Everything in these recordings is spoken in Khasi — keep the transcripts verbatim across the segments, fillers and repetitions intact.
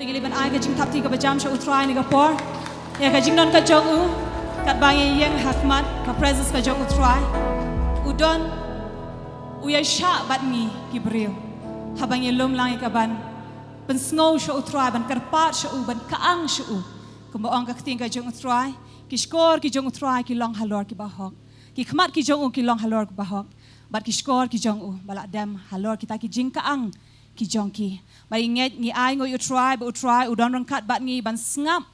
Ngi leh ban ai ka jingthap kti kaba jam sha U Trai ha kane ka por. Ïa ka jingdon ka jong u, katba ngi ïeng ha khmat ka presence ka jong U Trai, u don, u ïaishah bad ngi ki briew. Haba ngi lum lang ïa ka ban pynsngew sha U Trai, ban kyrpad sha u, ban kyang sha u. Kumba ong ka ktien ka jong U Trai, ki shkor ki jong U Trai ki long halor ki bahok. Ki khmat ki jong u ki long halor ki bahok. Bad ki shkor ki jong u ba la dem halor kita ki jingkyang ki jong ki. Bad ngi ngeit, ngi ainguh ïa U Trai ba U Trai u don ryngkat bad ngi ban sngap.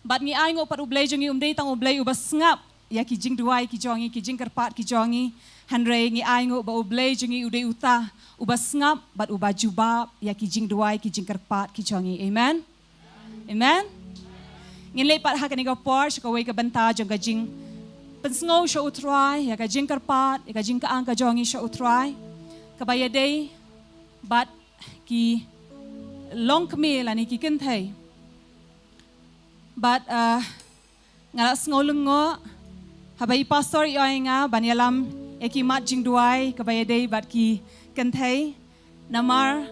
Bad ngi ainguh pat U Blei jong ngi um dei tang U Blei uba sngap ïa ki jingduwai ki jong ngi, ki jingkyrpad ki jong ngi. Hynrei ngi ainguh ba U Blei jong ngi u dei uta uba sngap bad uba jubab ïa ki jingduwai ki jingkyrpad ki jong ngi. Amen. Amen. Ngin leit pat ha kane ka por sha kawei ka bynta jong ka jingpynsngew sha U Trai ïa ka jingkyrpad, ïa ka jingkyang ka jong ngi sha U Trai, kaba ïadei bad ki longkmie lane ki kynthei. Bad, uh, nga la sngew lyngngoh haba i pastor i ong ïa nga ban ïalam ïa ki mat jingduwai kaba ïadei bad ki kynthei. Namar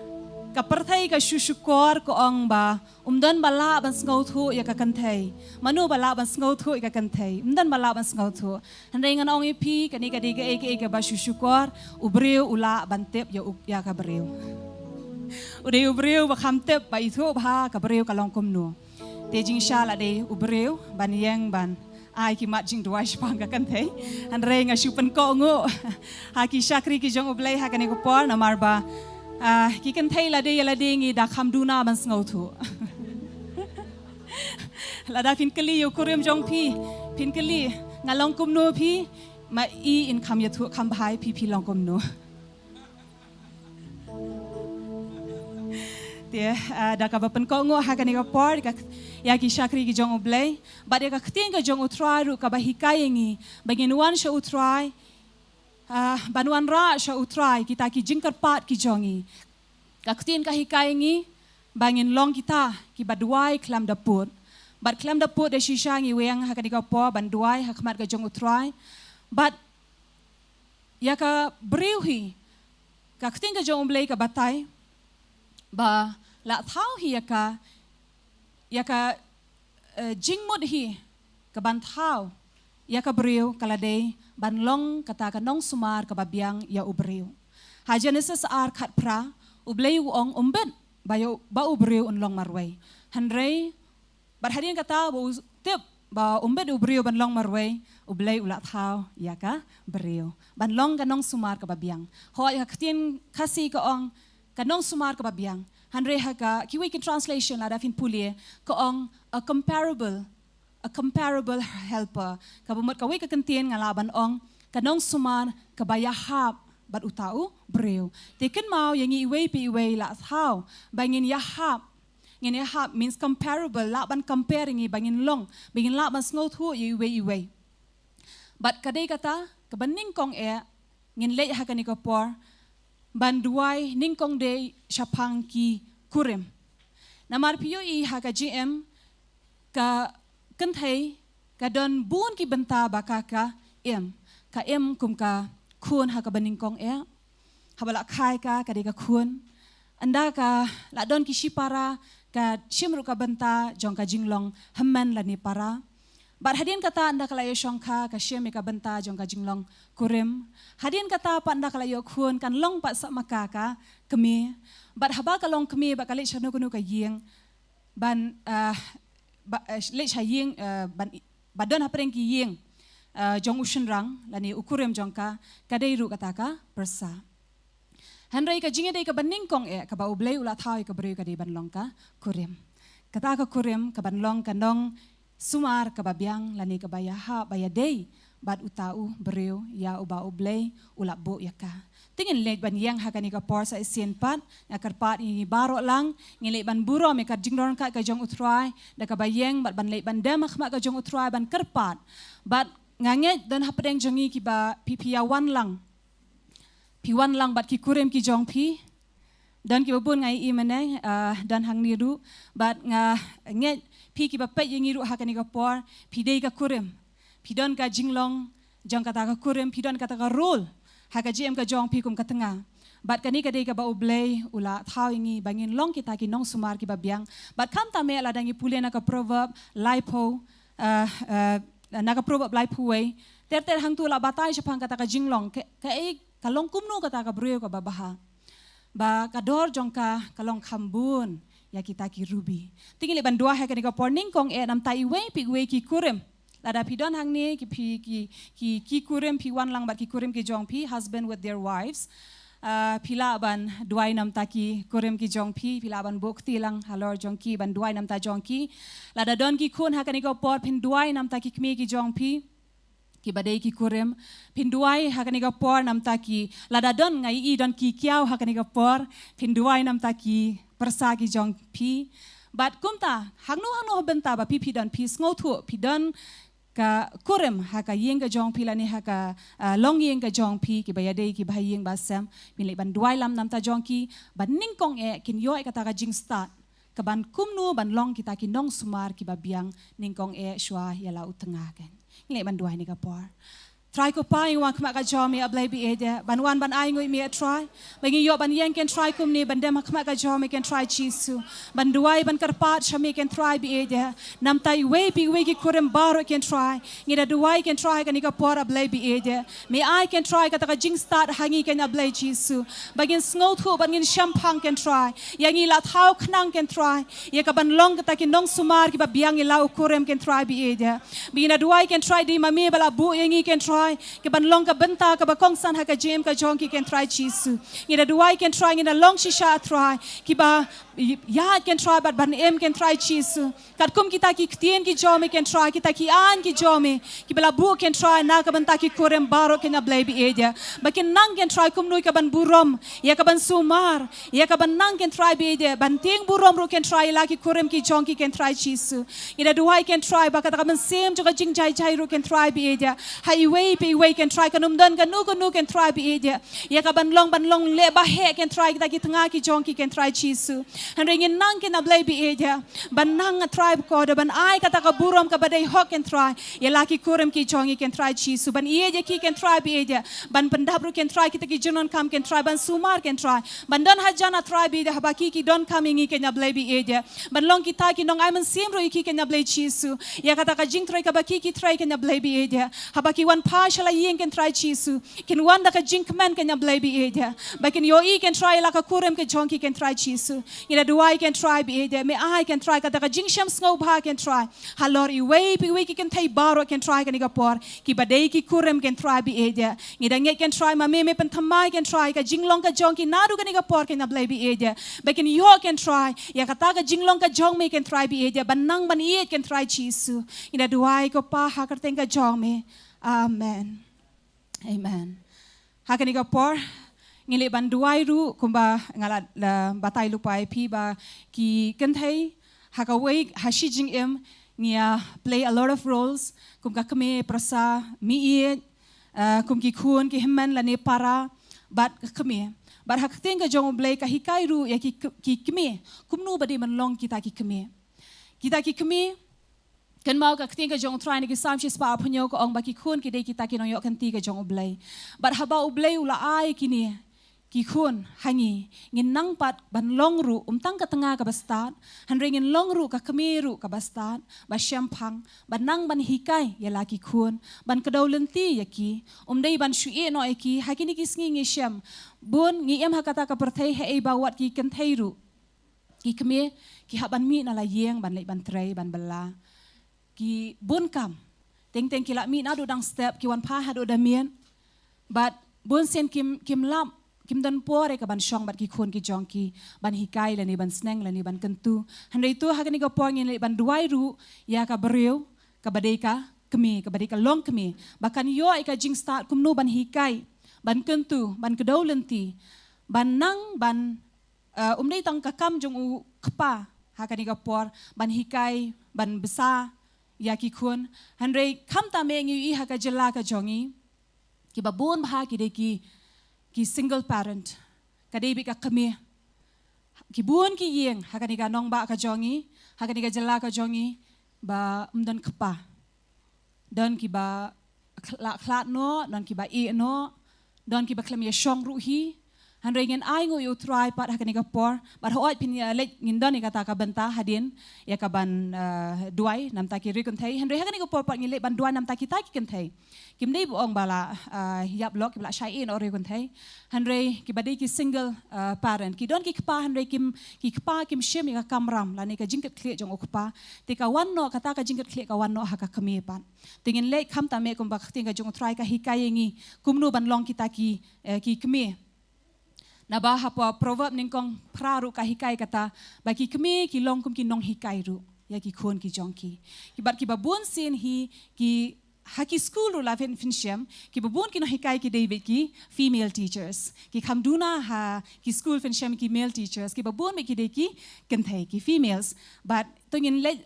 ka pyrthei ka shu shukor, ka ong ba um don ba lah ban sngewthuh ïa ka kynthei. Mano ba lah ban sngewthuh ïa ka kynthei? Um don ba lah ban sngewthuh. Hynrei ngan ong ïa phi, kane ka dei kaei kaei kaba shu shukor, u briew u lah ban tip ïa u, ïa ka briew. U dei u briew ba kham tip, ba ithuh bha ka briew ka long kumno. Te jingshisha la dei u briew ban ïeng ban ai ki mat jingduwai shaphang ka kynthei. Hynrei nga shu pynkohnguh ha ki shakri ki jong U Blei ha kane ka por, namar ba, ah, ki kynthei lade ïa lade ngi da kham duna ban sngewthuh. Lada phin kylli ïa u kurim jong phi, phin kylli, nga long kumno phi, ma i in kham ïathuh kham bha ïa phi, phi long kumno. Te, ah, da kaba pynkohnguh ha kane ka por, ka, ïa ki shakri ki jong U Blei, bad ïa ka ktien ka jong U Trai ruh kaba hikai ïa ngi ba ngin wan sha U Trai, ah, ban wanrah sha U Trai kita ki jingkyrpad ki jong ngi. Ka ktien ka hikai ïa ngi ba ngin long kita kiba duwai khlem da pud. Bad khlem da pud da shisha ngi weng ha kane ka por ban duwai ha khmat ka jong U Trai. Bad ïa ka briew hi, ka ktien ka jong U Blei ka batai ba la thaw hi ïa ka, ïa ka, eh, jingmut hi ka ban thaw ïa ka briew ka la dei ban long kata ka nongsumar kaba biang ïa u briew. Ha Genesis ar khatphra, U Blei u ong, um bit ba ïa u, ba u briew un long marwei. Hynrei bad hadien kata ba u tip ba um bit u briew ban long marwei, U Blei u la thaw ïa ka briew ban long ka nongsumar kaba biang. Hooid, ha ka ktien Khasi ka ong ka nongsumar kaba biang. Hynrei ha ka kiwei ki translation lada phin pule, ka ong a comparable, a comparable helper. Kaba mut kawei ka kyntien nga lah ban ong ka nongsumar kaba ïahap bad uta u briew. Te kynmaw ïa ngi iwei pa iwei la thaw ba ngin ïahap. Ngin ïahap means comparable, lah ban compare ïa ngi ba ngin long, ba ngin lah ban sngewthuh ïa iwei iwei. Bad ka dei kata kaba nyngkong eh ngin leit ha kane ka por ban duwai nyngkong dei shaphang ki kurim. Namar phi ïohi ha ka jingim ka kynthei ka don bun ki bynta ba ka, ka im, ka im kum ka khun ha kaba nyngkong eh. Haba la kha ïa ka, ka dei ka khun. Ynda ka la don ki shipara, ka shim ruh ka bynta jong ka jinglong hynmen lane para. Bad hadien kata ynda ka la ïoh shongkha, ka shim ïa ka bynta jong ka jinglong kurim. Hadien kata pat ynda ka la ïoh khun, kan long pat sa ma ka ka kmie. Bad haba ka long kmie bad ka leit sha kano kano ka ïing, ban, ah, ba, eh, leit sha ïing, eh, ban, ba don hapdeng ki ïing, eh, jong u shynrang lane u kurim jong ka, ka dei ruh kata ka pyrsa. Hynrei ka jingïadei kaba nyngkong eh kaba U Blei u la thaw ïa ka briew ka dei ban long ka kurim. Kata ka kurim ka ban long ka nongsumar kaba biang lane kaba ïahap ba ïadei bad uta u briew ïa uba U Blei u la buh ïa ka. Te ngin leit ban ïeng ha kane ka por sa shisien pat, nga kyrpad ïa ngi baroh lang, ngin leit ban burom ïa ka jingdon ryngkat ka jong U Trai da kaba ïeng bad ban leit ban dem ha khmat ka jong U Trai ban kyrpad. Bad nga ngeit don hapdeng jong ngi kiba phi, phi ïa wan lang. Phi wan lang bad ki kurim ki jong phi. Don kiba bun nga ïohi mynne, ah, don hangne ruh. Bad nga ngeit phi kiba peit ïa ngi ruh ha kane ka por, phi dei ka kurim. Phi don ka jinglong jong kata ka kurim, phi don kata ka role ha ka jingim ka jong phi kum ka tnga. Bad kane ka dei kaba U Blei u la thaw ïa ngi ba ngin long kita ki nongsumar kiba biang. Bad khamtam eh lada ngi pule na ka Proverb laiphew, eh, eh, na ka Proverb laiphew wei, ter ter hangtu la batai shaphang kata ka jinglong, ka, kaei ka long kumno kata ka briew kaba bha. Ba ka dor jong ka ka long kham bun ïa kita ki rubi. Te ngi leit ban duwai ha kane ka por, nyngkong eh namta iwei pa iwei ki kurim. Lada phi don hangne ki phi ki, ki, ki kurim, phi wan lang bad ki kurim ki jong phi, husband with their wives. Ah, phi lah ban duwai namta ki kurim ki jong phi, phi lah ban buh kti lang halor jong ki ban duwai namta jong ki. Lada don ki khun ha kane ka por, phin duwai namta ki kmie ki jong phi kiba dei ki kurim. Phin duwai ha kane ka por namta ki, lada don, nga ïohi don ki kiaw ha kane ka por, phin duwai namta ki pyrsa ki jong phi. Bad kumta, hangno hangno ha bynta ba phi phi don, phi sngewthuh phi don ka kurim ha ka ïing ka jong phi lane ha ka, ah, longïing ka jong phi, kiba ïadei kiba ha ïing ba sem, phin leit ban duwai lang namta jong ki, bad nyngkong eh kin ïoh ïa kata ka jingstad kaban kumno ban long kita ki nongsumar kiba biang, nyngkong eh shuwa ïa la u tnga. Kan ngi leit ban duwai ha kane ka por. Trai ko Pa, ngi wan ha khmat ka jong me, A Blei ba ïeit eh, ban wan ban ai nguh ïa me, A Trai. Ba ngi ïoh ban ïeng, Kynrad Trai, kumne ban dem ha khmat ka jong me, Kynrad Trai Jisu, ban duwai ban kyrpad sha me, Kynrad Trai ba ïeit eh, namta iwei pa iwei ki kurim baroh, Kynrad Trai. Ngi da duwai, Kynrad Trai, ha kane ka por, A Blei ba ïeit eh, me ai, Kynrad Trai, kata ka jingstad ha ngi, Kynrad A Blei Jisu, ba ngin sngewthuh bad ngin shemphang, Kynrad Trai, ïa ngi la thaw khnang, Kynrad Trai, ïa kaban long kita ki nongsumar kiba biang ïa la u kurim, Kynrad Trai ba ïeit eh. Ba ngi da duwai, Kynrad Trai, dei ma me ba la buh ïa ngi, Kynrad Trai, kaban long ka bynta kaba kongsan ha ka jingim ka jong ki, Kynrad Trai Jisu. Ngi da duwai, Kynrad Trai, ngi da long shisha, Trai, kiba ïa, Kynrad Trai, bad ban im, Kynrad Trai Jisu, katkum kita ki ktien ki jong me, Kynrad Trai, kita ki aiñ ki jong me, kiba la buh, Kynrad Trai, na ka bynta ki kurim baroh, Kynrad A Blei ba ïeit eh, ba kin nang, Kynrad Trai, kumno kaban burom ïa kaban sumar, ïa kaban nang, Kynrad Trai ba ïeit eh, ban tieng burom ruh, Kynrad Trai, ïa la ki kurim ki jong ki, Kynrad Trai Jisu. Ngi da duwai, Kynrad Trai, ba kata ka mynsiem jong ka jingjai jai ruh, Kynrad Trai ba ïeit eh, ha iwei pa iwei, Kynrad Trai, kan ym don kano kano, Kynrad Trai ba ïeit eh, ïa kaban long, ban long leh ba heh, Kynrad Trai, kita ki tnga ki jong ki, Kynrad Trai Jisu. Hynrei ngin nang, Kynrad A Blei ba ïeit eh, ban nang, Trai, ba kordor ban ai kata ka burom kaba dei hok, Kynrad Trai, ïa la ki kurim ki jong ngi, Kynrad Trai Jisu, ban ïeit ïa ki, Kynrad Trai ba ïeit eh, ban pyndap ruh, Kynrad Trai, kita ki jingdonkam, Kynrad Trai, ban sumar, Kynrad Trai, ban don hajan, A Trai ba ïeit eh, haba ki ki donkam ïa ngi, Kynrad A Blei ba ïeit eh, ban long kita ki nongai mynsiem ruh ïa ki, Kynrad A Blei Jisu, ïa kata ka jingtrei kaba ki ki trei, Kynrad A Blei ba ïeit eh, haba ki wan phai sha la ïing, Kynrad Trai Jisu, kin wan da ka jingkmen, Kynrad A Blei ba ïeit eh, ba kin ïohi, Kynrad Trai, ïa la ka kurim ka jong ki, Kynrad Trai Jisu. Ngi da duwai, Kynrad Trai ba ïeit eh, me ai, Kynrad Trai, kata ka jingshem sngewbha, Kynrad Trai, halor iwei pa iwei ki kynthei baroh, Kynrad Trai, ha kane ka por, kiba dei ki kurim, Kynrad Trai ba ïeit eh. Ngi da ngeit, Kynrad Trai, ma me me pynthymmai, Kynrad Trai, ka jinglong ka jong ki naduh kane ka por, Kynrad A Blei ba ïeit eh, ba kin ïoh, Kynrad Trai, ïa kata ka jinglong ka jong me, Kynrad Trai ba ïeit eh, ban nang ban ïeit, Kynrad Trai Jisu. Ngi da duwai ko Pa ha ka kyrteng ka jong me. Amen. Amen. Ha kane ka por, ngi leit ban duwai ruh, kumba nga la, la batai lypa ïa phi, ba ki kynthei ha kawei, ha shi jingim, ngi ïa play a lot of roles, kum ka kmie, pyrsa, meiieit, eh, kum ki khun, ki hynmen lane para, bad ka kmie. Bad ha ka ktien ka jong U Blei ka hikai ruh ïa ki, ki kmie kumno ba dei ban long kita ki kmie. Kita ki kmie, kynmaw ka ktien ka jong U Trai na ki Salm shispah arphew hynñiew ka ong ba ki khun ki dei kita ki nongïoh kynti ka jong U Blei. Bad haba U Blei u la ai kine ki khun ha ngi, ngin nang pat ban long ruh, ym tang ka tnga kaba stad, hynrei ngin long ruh ka kmie ruh kaba stad, ba shemphang, ban nang ban hikai ïa la ki khun, ban kdew lynti ïa ki, ym dei ban shu ïeh noh ïa ki. Ha kine ki sngi ngi shem bun, ngi im ha kata ka pyrthei haei ba wat ki kynthei ruh, ki kmie, ki hap ban mih na la ïing ban leit ban trei, ban bylla. Ki bun kam. Teng teng ki la mih naduh dang step, ki wan phai haduh da miet. Bad bun sien kim, kim lap, kim don por ïa kaban shong bad ki khun ki jong ki, ban hikai lane ban sneng lane ban kyntu. Hynrei to ha kane ka por ngin leit ban duwai ruh ïa ka briew kaba dei ka kmie, kaba dei ka longkmie, ba kan ïoh ïa ka jingstad kumno ban hikai, ban kyntu, ban kdew lynti, ban nang, ban, eh, ym dei tang ka kam jong u kpa ha kane ka por ban hikai, ban bsa ïa ki khun. Hynrei khamtam eh ngi ïohi ha ka jylla ka jong ngi, kiba bun bha ki dei ki, ki single parent, ka dei beit ka kmie. Ki bun ki ïing ha kane ka nongbah ka jong ngi, ha kane ka jylla ka jong ngi, ba ym don kpa. Don kiba khlad, khlad noh, don kiba ïeh noh, don kiba khlem ïashong ruh hi. Hynrei ngin ai nguh ïa U Trai pat ha kane ka por, bad hooid phin ïa leit ngin don ïa kata ka bynta hadien ïa ka ban, eh, duwai namta ki riewkynthei. Hynrei ha kane ka por pat ngin leit ban duwai namta kita ki kynthei. Kim dei ba ong ba la, eh, ïap lok, ki ba la shai ïa u riewkynthei. Hynrei kiba dei ki single, eh, parent, ki don ki kpa, hynrei kim, ki kpa kim shim ïa ka kamram lane ka jingkitkhlieh jong u kpa. Te ka wan noh, kata ka jingkitkhlieh ka wan noh ha ka kmie pat. Te ngin leit, khamtam eh kumba ka ktien ka jong U Trai ka hikai ïa ngi kumno ban long kita ki, eh, ki kmie. Naba hapoh Proverb nyngkong phra ruh ka hikai kata ba ki kmie ki long kum ki nonghikai ruh ïa ki khun ki jong ki. Ki bad kiba bun sien hi ki, ha ki skul ruh la phin, phin shem, kiba bun ki nonghikai ki dei beit ki female teachers. Ki kham duna ha ki skul phin shem ki male teachers, kiba bun beit ki dei ki kynthei, ki females. Bad to ngin leit,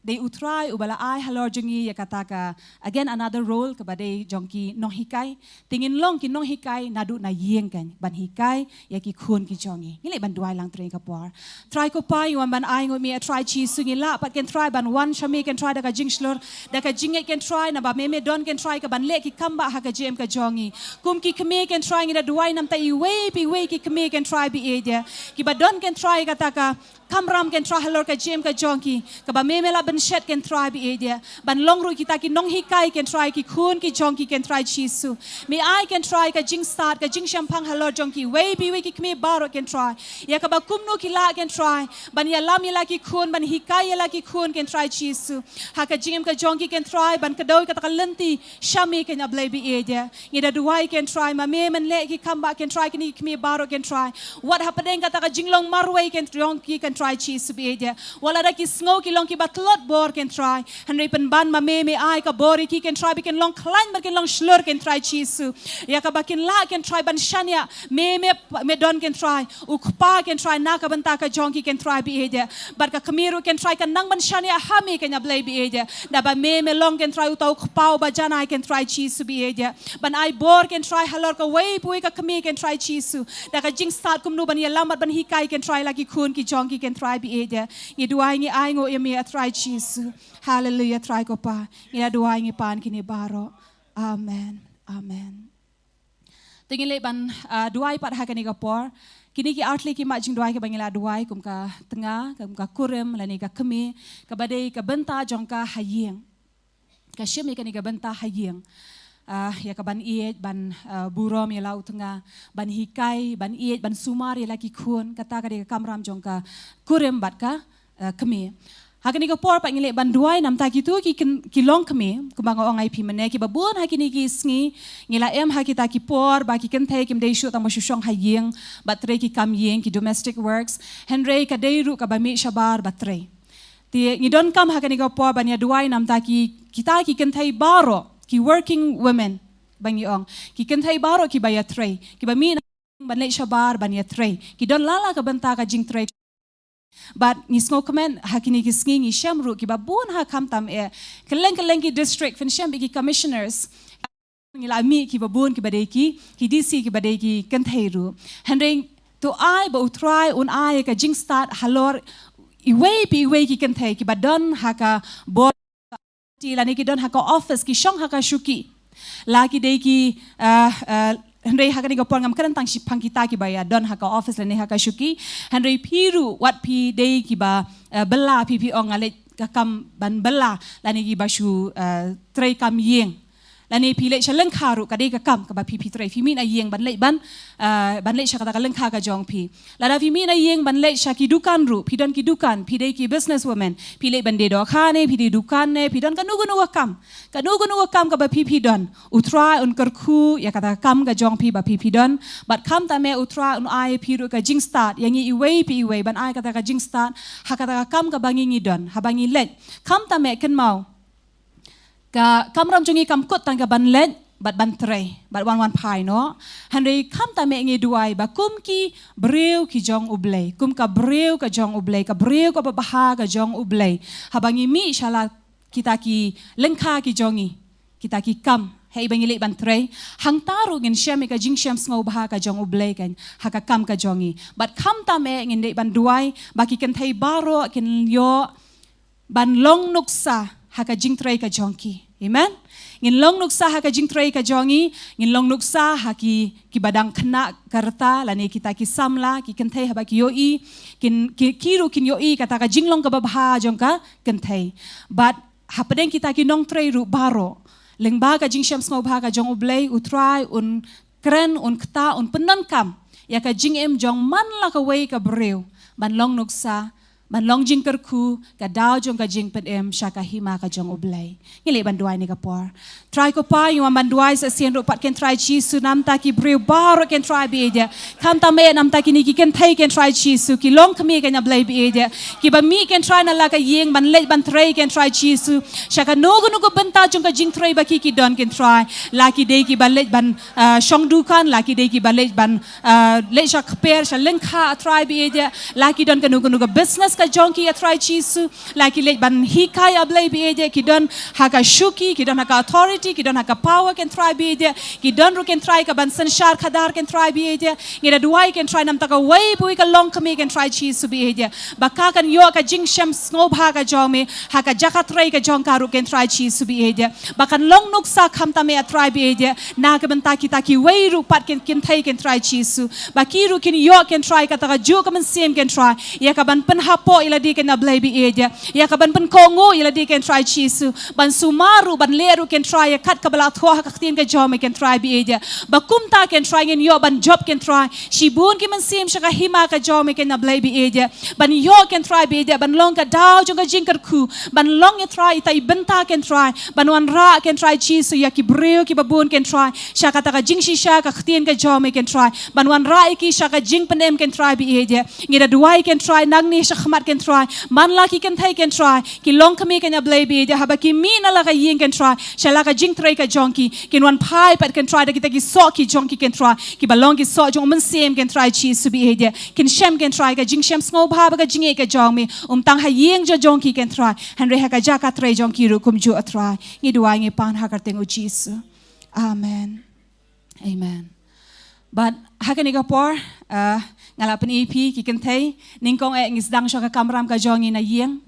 dei U Trai uba la ai halor jong ngi ïa kata ka, again, another role kaba dei jong ki nonghikai. Te ngin long ki nonghikai naduh na ïing kan, ban hikai ïa ki khun ki jong ngi. Ngi leit ban duwai lang tang ïa ka por. Trai ko Pa, ngi wan ban ai nguh ïa me A Trai Jisu. Ngi lah pat kan Trai ban wan sha me kan Trai da ka jingshlur, da ka jingngeit kan Trai, naba me me don kan Trai ka ban leh ki kam ba ha ka jingim ka jong ngi. Kum ki kmie kan Trai, ngi da duwai namta iwei pa iwei ki kmie kan Trai, baieit ïa kiba don kan Trai kata ka kamram kan Trai halor ka jingim ka jong ki, kaba me me la pynshet kan Trai, baieit ïa ban long ruh kita ki nonghikai kan Trai, ki khun ki jong ki kan Trai Jisu. Me ai kan Trai ka jingstad, ka jingshemphang halor jong ki, iwei pa iwei ki kmie baroh kan Trai, ïa kaba kumno ki lah kan Trai ban ïalam ïa la ki khun, ban hikai ïa la ki khun kan Trai Jisu. Ha ka jingim ka jong ki kan Trai, ban kdew kata ka lynti sha me kan A Blei, baieit ïa. Ngi da duwai kan Trai, ma me men leh ki kam ba kan Trai, kine ki kmie baroh kan Trai, wat hapdeng kata ka jinglong marwei kan jong ki kan Trai Jisu, baieit ïa. Wat lada ki sngew ki long kiba tlot bor kan Trai, hynrei pynban ma me me ai ka bor ïa ki kan Trai, ba kin long khlaiñ, ba kin long shlur kan Trai Jisu. Ïa kaba kin lah kan Trai ban shaniah, me me, me don kan Trai u kpa kan Trai na ka bynta ka jong ki kan Trai, baieit ïa. Bad ka kmie ruh kan Trai kan nang ban shaniah ha me kan A Blei, baieit ïa, naba me me long kan Trai uta u kpa uba janai kan Trai Jisu, baieit ïa. Ban ai bor kan Trai halor kawei pa kawei ka kmie kan Trai Jisu, da ka jingstad kumno ban ïalam bad ban hikai kan Trai la ki khun ki jong ki kan Trai, baieit ïa. Ngi duwai, ngi ai nguh ïa me A Trai Jisu. Haleluia Trai ko Pa. Ngi da duwai, ngi pan kine baroh. Amen. Amen. Te ngin leit ban, ah, duwai pat ha kane ka por. Kine ki artylli ki mat jingduwai kiba ngi la duwai, kum ka tnga, kum ka kurim lane ka kmie, kaba dei ka bynta jong ka ha ïing. Ka shim ïa kane ka bynta ha ïing. Ah, ïa ka ban ïeit, ban, ah, burom ïa la u tnga, ban hikai, ban ïeit, ban sumar ïa la ki khun, kata ka dei ka kamram jong ka kurim bad ka, ah, kmie. Ha kane ka por pat ngin leit ban duwai namta kito ki kyn-, ki longkmie, kumba nga ong ïa phi mynne, kiba bun ha kine ki sngi ngi la em ha kita ki por ba ki kynthei kim dei shuh tang ba shu shong ha ïing bad trei ki kam ïing, ki domestic works. Hynrei ka dei ruh kaba mih shabar ba trei. Te ngi donkam ha kane ka por ban ïa duwai namta ki, kita ki kynthei baroh, ki working women ba ngi ong, ki kynthei baroh kiba ïatrei, kiba mih na ban leit shabar ban ïatrei. Ki don la la ka bynta ka jingtrei. Bad ngi sngewkmen ha kine ki sngi ngi shem ruh kiba bun ha, khamtam eh, kylleng kylleng ki district phin shem beit ki commissioners. Ngi la mih kiba bun kiba dei ki, ki D C kiba dei ki kynthei ruh. Hynrei to ai ba U Trai un ai ka jingstad halor iwei pa iwei ki kynthei kiba don ha ka bor, lane ki don ha ka office, ki shong ha ka shuki. La ki dei ki, ah, ah, hynrei ha kane ka por ngam kren tang shaphang kita kiba ïa don ha ka office lane ha ka shuki. Hynrei phi ruh wat phi dei kiba, ah, bylla, phi, phi ong nga leit ka kam ban bylla, lane kiba shu, ah, trei kam ïing. Lane phi leit sha lyngkha ruh ka dei ka kam kaba phi, phi trei. Phi mih na ïing ban leit ban, ah, ban leit sha kata ka lyngkha ka jong phi. Lada phi mih na ïing ban leit sha ki dukan ruh, phi don ki dukan, phi dei ki business women, phi leit ban die dohkha ne, phi die dukan ne, phi don kano kano ka kam. Kano kano ka kam kaba phi, phi don, U Trai un kyrkhu ïa kata ka kam ka jong phi ba phi, phi don. Bad khamtam eh U Trai un ai phi ruh ka jingstad ïa ngi iwei pa iwei ban ai kata ka jingstad ha kata ka kam kaba ngi, ngi don, haba ngi leit. Khamtam eh, kynmaw, ka kamram jong ngi kam kut tang ka ban leit bad ban trei bad wan wan phai noh. Hynrei khamtam eh ngi duwai ba kum ki briew ki jong U Blei, kum ka briew ka jong U Blei, ka briew kaba bha ka jong U Blei, haba ngi mih sha la kita ki lyngkha ki jong ngi, kita ki kam, haba ngi leit ban trei, hangta ruh ngin shem ïa ka jingshem sngewbha ka jong U Blei kan ha ka kam ka jong ngi. Bad khamtam eh ngin leit ban duwai ba ki kynthei baroh kin ïoh ban long nuksa ha ka jingtrei ka jong ki. Amen. Ngin long nuksa ha ka jingtrei ka jong ngi, ngin long nuksa ha ki, ki ba dang khynnah ka rta, lane kita ki samla, ki kynthei haba ki ïohi, kin, ki, ki ruh kin ïohi kata ka jinglong kaba bha jong ka kynthei. Bad hapdeng kita ki nongtrei ruh baroh, lyngba ka jingshem sngewbha ka jong U Blei, U Trai un kren, un kta, un pyndonkam ïa ka jingim jong man la kawei ka briew ban long nuksa, ban long jingkyrkhu ka daw jong ka jingpynim sha ka hima ka jong U Blei. Ngi leit ban duwai ha kane ka por. Trai ko Pa, ngi wan ban duwai sa shisien ruh pat, ko Trai Jisu, namta ki briew baroh, ko Trai ba ïeit. Khamtam eh namta kine ki kynthei, ko Trai Jisu, ki longkmie, ko Blei ba ïeit, kiba mih, ko Trai, na la ka ïing ban leit ban trei, ko Trai Jisu, sha kano kano ka bynta jong ka jingtrei ba ki, ki don, ko Trai. La ki dei kiba leit ban, ah, shong dukan, la ki dei kiba leit ban, ah, leit sha kper, sha lyngkha, A Trai ba ïeit. La ki don kano kano ka business ka jong ki, A Trai Jisu. La ki leit ban hikai, A Blei ba ïeit, ki don ha ka shuki, ki don ha ka authority, ki don ha ka power, ko Trai ba ïeit, ki don ruh, ko Trai, ka ban synshar khadar, ko Trai ba ïeit. Ngi da duwai, ko Trai, namta kawei pa kawei ka longkmie, ko Trai Jisu ba ïeit, ba ka kan ïoh ka jingshem sngewbha ka jong me ha ka jaka trei ka jong ka ruh, ko Trai Jisu ba ïeit, ba kan long nuksa khamtam eh, A Trai ba ïeit, na ka bynta kita kiwei ruh pat, ko kynthei, ko Trai Jisu, ba ki ruh kin ïoh, ko Trai, kata kajuh ka mynsiem, ko Trai, ïa ka ban pynhapoh ïa lade, ko Blei ba ïeit, ïa ka ban pynkohnguh ïa lade, ko Trai Jisu, ban sumar ruh, ban leh ruh, ko Trai, ïa kat kaba la thoh ha ka ktien ka jong me, ko Trai ba ïeit, ba kumta, ko Trai, ngin ïoh ban jop, ko Trai, shibun ki mynsiem sha ka hima ka jong me, ko Blei ba ïeit, ban ïoh, ko Trai ba ïeit, ban long ka daw jong ka jingkyrkhu, ban long, A Trai, ita i bynta, ko Trai, ban wanrah, ko Trai Jisu, ïa ki briew kiba bun, ko Trai, sha kata ka jingshisha ka ktien ka jong me, ko Trai, ban wanrah ïa ki sha ka jingpynim, ko Trai ba ïeit. Ngi da duwai, ko Trai, nangne shakhmat, ko Trai, man la ki kynthei, ko Trai, ki longkmie, ko Blei ba ïeit, haba ki mih na la ka ïing, ko Trai, sha la ka jingtrei ka jong ki, kin wan phai pat, ko Trai, da kita ki soh ki jong ki, ko Trai, kiba long ki soh jong u Mynsiem, ko Trai Jisu ba ïeit, kin shem, ko Trai, ka jingshem sngewbha bad ka jingïeit ka jong me, ym tang ha ïing jong ki, ko Trai, hynrei ha ka jaka trei jong ki ruh kumjuh, A Trai. Ngi duwai, ngi pan ha ka kyrteng U Jisu. Amen. Amen. Bad ha kane ka por, ah, nga la pyni ïa phi, ki kynthei, nyngkong eh ngi sdang shuh ka kamram ka jong ngi na ïing.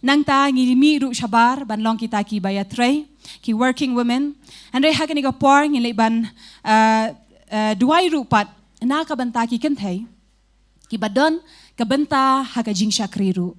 Nangta ngi mih ruh shabar ban long kita kiba ïatrei, ki working women. Hynrei ha kane ka por ngin leit ban, ah, ah, duwai ruh pat na ka bynta ki kynthei kiba don ka bynta ha ka jingshakri ruh.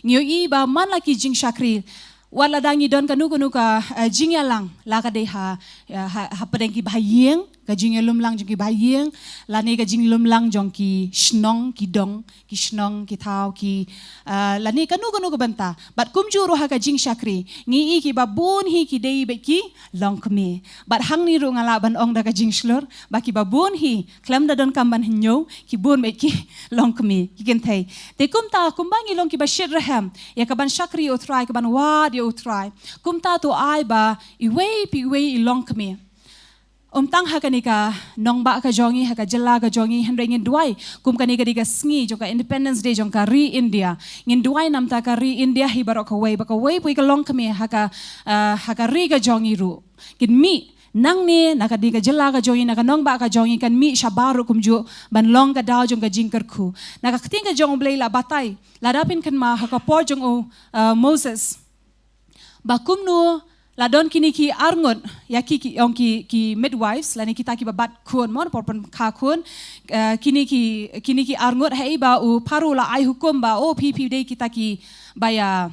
Ngi ïohi ba man la ki jingshakri, wat lada ngi don kano kano ka, eh, jingïalang, la ka dei ha, eh, ha, hapdeng kiba ha ïing, ka jingïalumlang jong kiba ha ïing, lane ka jinglumlang jong ki shnong, ki dong, ki shnong, ki thaw, ki, eh, lane kano kano ka bynta. Bad kumjuh ruh ha ka jingshakri, ngi ïohi kiba bun hi ki dei beit ki longkmie. Bad hangne ruh nga lah ban ong da ka jingshlur ba kiba bun hi, khlem da donkam ban hynñiew, ki bun beit ki longkmie, ki kynthei. Te kumta, kumba ngi long kiba shitrhem ïa ka ban shakri ïa U Trai, ka ban wad ïa U Trai, kumta to ai ba iwei pa iwei i longkmie. Ym tang ha kane ka nongbah ka jong ngi, ha ka jylla ka jong ngi, hynrei ngin duwai kum kane ka dei ka sngi jong ka Independence Day jong ka ri India. Ngin duwai namta ka ri India hi baroh kawei, ba kawei pa kawei ka longkmie ha ka, eh, ha ka ri ka jong ngi ruh kin mih nangne, na ka dei ka jylla ka jong ngi, na ka nongbah ka jong ngi, kan mih shabar ruh kumjuh ban long ka daw jong ka jingkyrkhu. Na ka ktien ka jong U Blei la batai, lada phin kynmaw, ha ka por jong u, eh, Moses, ba kumno la don kine ki arngut, ïa ki, ki, ong ki, ki midwives, lane kita kiba bat khun, mo, por pynkha khun, eh, kine ki, kine ki arngut, hei ba u Pharaoh la ai hukum ba, oh, phi, phi dei kita kiba ïa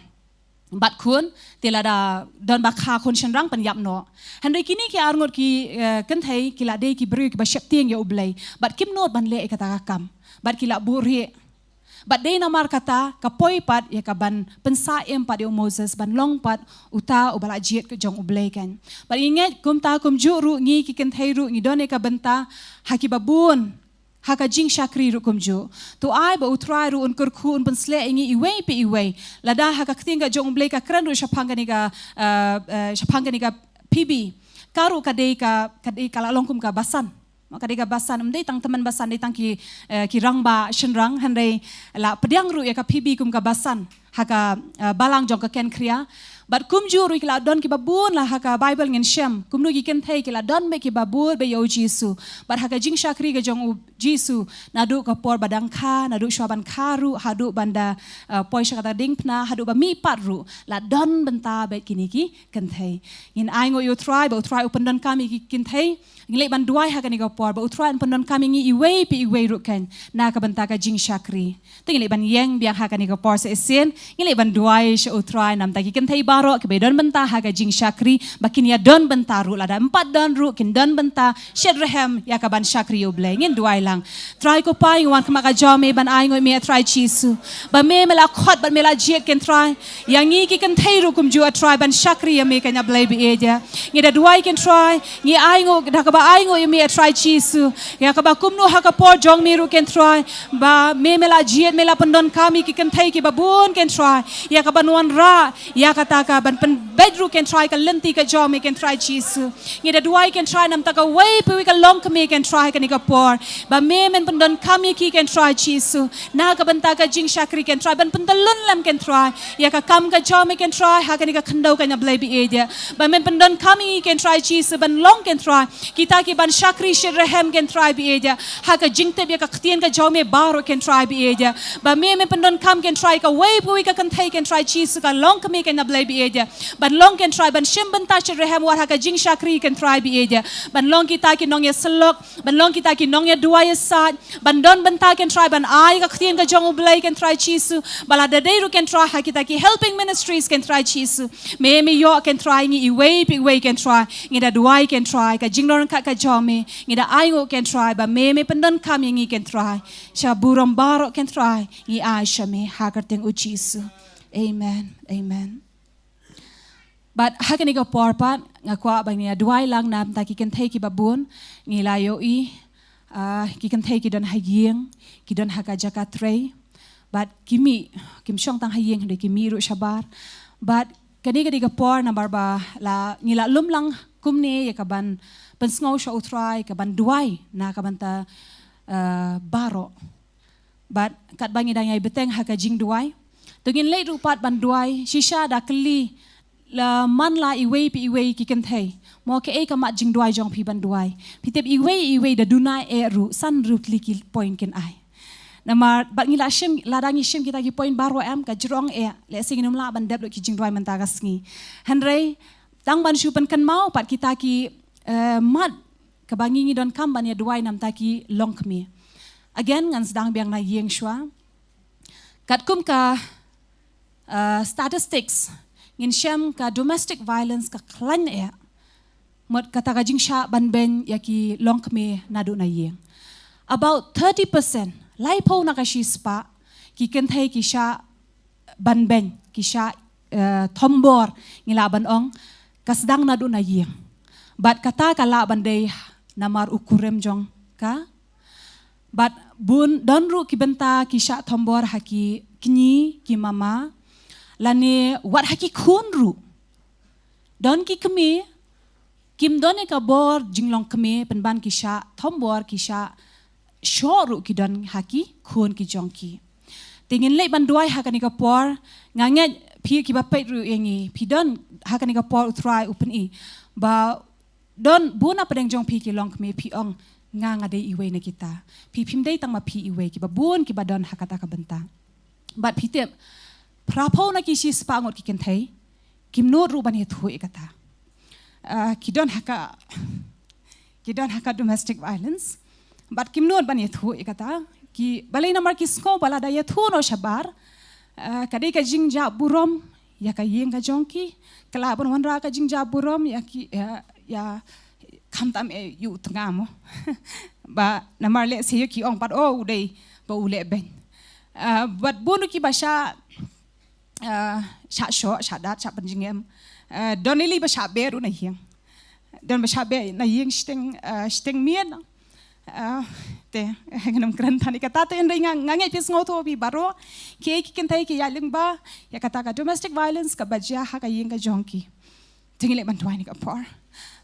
bat khun, te lada don ba kha khun shynrang, pynïap noh. Hynrei kine ki arngut ki, eh, kynthei ki la dei ki briew kiba sheptieng ïa U Blei, bad kim nud ban leh ïa kata ka kam, bad ki la buhrieh. Bad dei namar kata ka poi pat ïa ka ban pynsah im pat ïa u Moses ban long pat uta uba la jied ka jong U Blei, kan. Bad ngi ngeit kumta kumjuh ruh ngi ki kynthei ruh ngi don ïa ka bynta ha kiba bun ha ka jingshakri ruh kumjuh. To ai ba U Trai ruh un kyrkhu, un pynsleh ïa ngi iwei pa iwei. Lada ha ka ktien ka jong U Blei ka kren ruh shaphang kane ka, eh, eh, shaphang kane ka Phoebe. Ka ruh ka dei ka, ka dei ka la long kum ka basan. Ka dei ka basan, ym dei tang tymmen basan, dei tang ki, eh, ki rangbah shynrang, hynrei la pdiang ruh ïa ka Phoebe kum ka basan ha ka, eh, balang jong ka Kenkrea. Bad kumjuh ruh ki la don kiba bun la ha ka Bible ngin shem. Kumno ki kynthei ki la don beit kiba bud beit ïa u Jisu. Bad ha ka jingshakri ka jong u Jisu, naduh ka por ba dang kha, naduh shwa ban kha ruh, haduh ban da, uh, poi sha kata diengphna, haduh ba mihpat ruh, la don bynta beit kine ki kynthei. Ngin ai nguh ïa u Trai, ba u Trai u pyndonkam ïa ki kynthei. Ngin leit ban duwai ha kane ka por, ba u Trai un pyndonkam ïa ngi iwei pa iwei ruh kan, na ka bynta ka jingshakri. Te ngin leit ban ïeng biang ha kane ka por sa shisien, ngin leit ban duwai sha u Trai namar ki kynthei baroh kiba don bynta ha ka jingshakri, ba kin ïa don bynta ruh lada ym pat don ruh kin don bynta, shit rhem ïa ka ban shakri ïa u Blei. Ngin duwai lang. Trai ko Pa, ngi wan khmat ka jong me ban ai nguh ïa me Trai Jisu. Ba me me la khot bad me la jied kynthei. Ïa ngi ki kynthei ruh kumjuh Trai ban shakri ïa me kane Blei ba ïeit. Ngi da duwai kynthei. Ngi ai nguh da kaba ai nguh ïa me Trai Jisu. Ïa kaba kumno ha ka por jong me ruh kynthei. Ba me me la jied me la pyndonkam ïa ki kynthei kiba bun kynthei. Ïa kaba wanrah ïa kata ka ban pynbeit ruh kynthei ka lynti ka jong me kynthei Jisu. Ngi da duwai kynthei namar kawei pa kawei ka longkmie kynthei kane ka por. Ba me men pyndonkam ïa ki kynthei Jisu. Na ka bynta ka jingshakri kynthei ban pyntyllun lem kynthei. Ïa ka kam ka jong me kynthei ha kane ka khyndew kane Blei ba ïeit. Ba men pyndonkam ïa ki kynthei Jisu ban long kynthei kita ki ban shakri shit rhem kynthei ba ïeit. Ha ka jingtip ïa ka ktien ka jong me baroh kynthei ba ïeit. Ba me men pyndonkam kynthei kawei pa kawei ka kynthei kynthei Jisu ka longkmie kane Blei ba ïeit. Ban long kynthei ban shim bynta shit rhem wat ha ka jingshakri kynthei ba ïeit. Ban long kita ki nongïasyllok, ban long kita ki nongïaduwai ïasaid, ban don bynta kynthei ban ai ka ktien ka jong u Blei kynthei Jisu. Ba lada dei ruh kynthei ha kita ki helping ministries kynthei Jisu. Me me ïoh kynthei ngi iwei pa iwei kynthei. Ngi da duwai kynthei ka jinglong ka ka jong me. Ngi da ai nguh kynthei ba me me pyndonkam ïa ngi kynthei. Sha burom baroh kynthei ngi ai sha me ha ka kyrteng u Jisu. Amen. Amen. Bad ha kane ka por pat nga kwah ba ngi ïa duwai lang namar ki kynthei kiba bun ngi la ïohi, ah, ki kynthei ki don ha ïing, ki don ha ka jaka trei. Bad ki mih, kim shong tang ha ïing hynrei ki mih ruh shabar. Bad kane ka dei ka por namar ba la ngi la lum lang kumne ïa ka ban pynsngew sha u Trai, ka ban duwai na ka bynta, ah, baroh. Bad katba ngi dang ïai bteng ha ka jingduwai, to ngin leit ruh pat ban duwai. Shisha da kylli la man la iwei pa iwei ki kynthei, mo kaei ka mat jingduwai jong phi ban duwai. Phi tip iwei iwei da duna eh ruh san ruh tylli ki point kin ai. Namar bad ngi la shim, lada ngi shim kita ki point baroh em ka jrong eh, lehse ngin ym lah ban dep lut ki jingduwai mynta ka sngi. Hynrei tang ban shu pynkynmaw pat kita ki, eh, mat kaba ngi ngi donkam ban ïa duwai namar ki longkmie. Again ngan sdang biang na ïing shuwa. Katkum ka, uh, statistics ngin shem ka domestic violence ka khlaiñ eh. Mut kata ka jingshah ban beiñ ïa ki longkmie naduh na ïing. About thirty percent, laiphew na ka shispah ki kynthei ki shah ban beiñ, ki shah, eh, thombor ngi lah ban ong, ka sdang naduh na ïing. Bad kata ka lah ban dei namar u kurim jong ka. Bad bun don ruh ki bynta ki shah thombor ha ki kñi ki mama. Lane wat ha ki khun ruh. Don ki kmie kim don ïa ka bor jinglong kmie pynban ki shah thombor ki shah shoh ruh ki don ha ki khun ki jong ki. Te ngin leit ban duwai ha kane ka por, nga ngeit phi kiba peit ruh ïa ngi, phi don ha kane ka por u Trai u pyni. Ba don bun na pdeng jong phi ki longkmie phi ong nga nga dei iwei na kita. Phi phim dei tang ma phi iwei kiba bun kiba don ha kata ka bynta. Bad phi tip, phraphew na ki shispah ngut ki kynthei kim nud ruh ban ïathuh ïa kata. Ah, ki don ha ka, ki don ha ka domestic violence. Bad kim nud ban ïathuh ïa kata. Ki balei namar ki sngew ba lada ïathuh noh shabar, ah, ka dei ka jingjah burom ïa ka ïing ka jong ki. Ka lah ban wanrah ka jingjah burom ïa ki, ïa, ïa khamtam eh ïa u tnga mo. Ba namar lehse ïa ki ong pat oh u dei ba u leh beiñ. Ah, bad bun ruh kiba shah, ah, shah shoh, shah dat, shah pynjingem. Ah, don lili ba shah beh ruh na ïing. Don ba shah beh na ïing shiteng, ah, shiteng miet. Ah, te, ngan ym kren than ïa kata te hynrei nga, nga ngeit phi sngewthuh phi baroh. Kiei ki kynthei ki ïaid lyngba ïa kata ka domestic violence kaba jia ha ka ïing ka jong ki. Te ngin leit ban duwai ha kane ka por.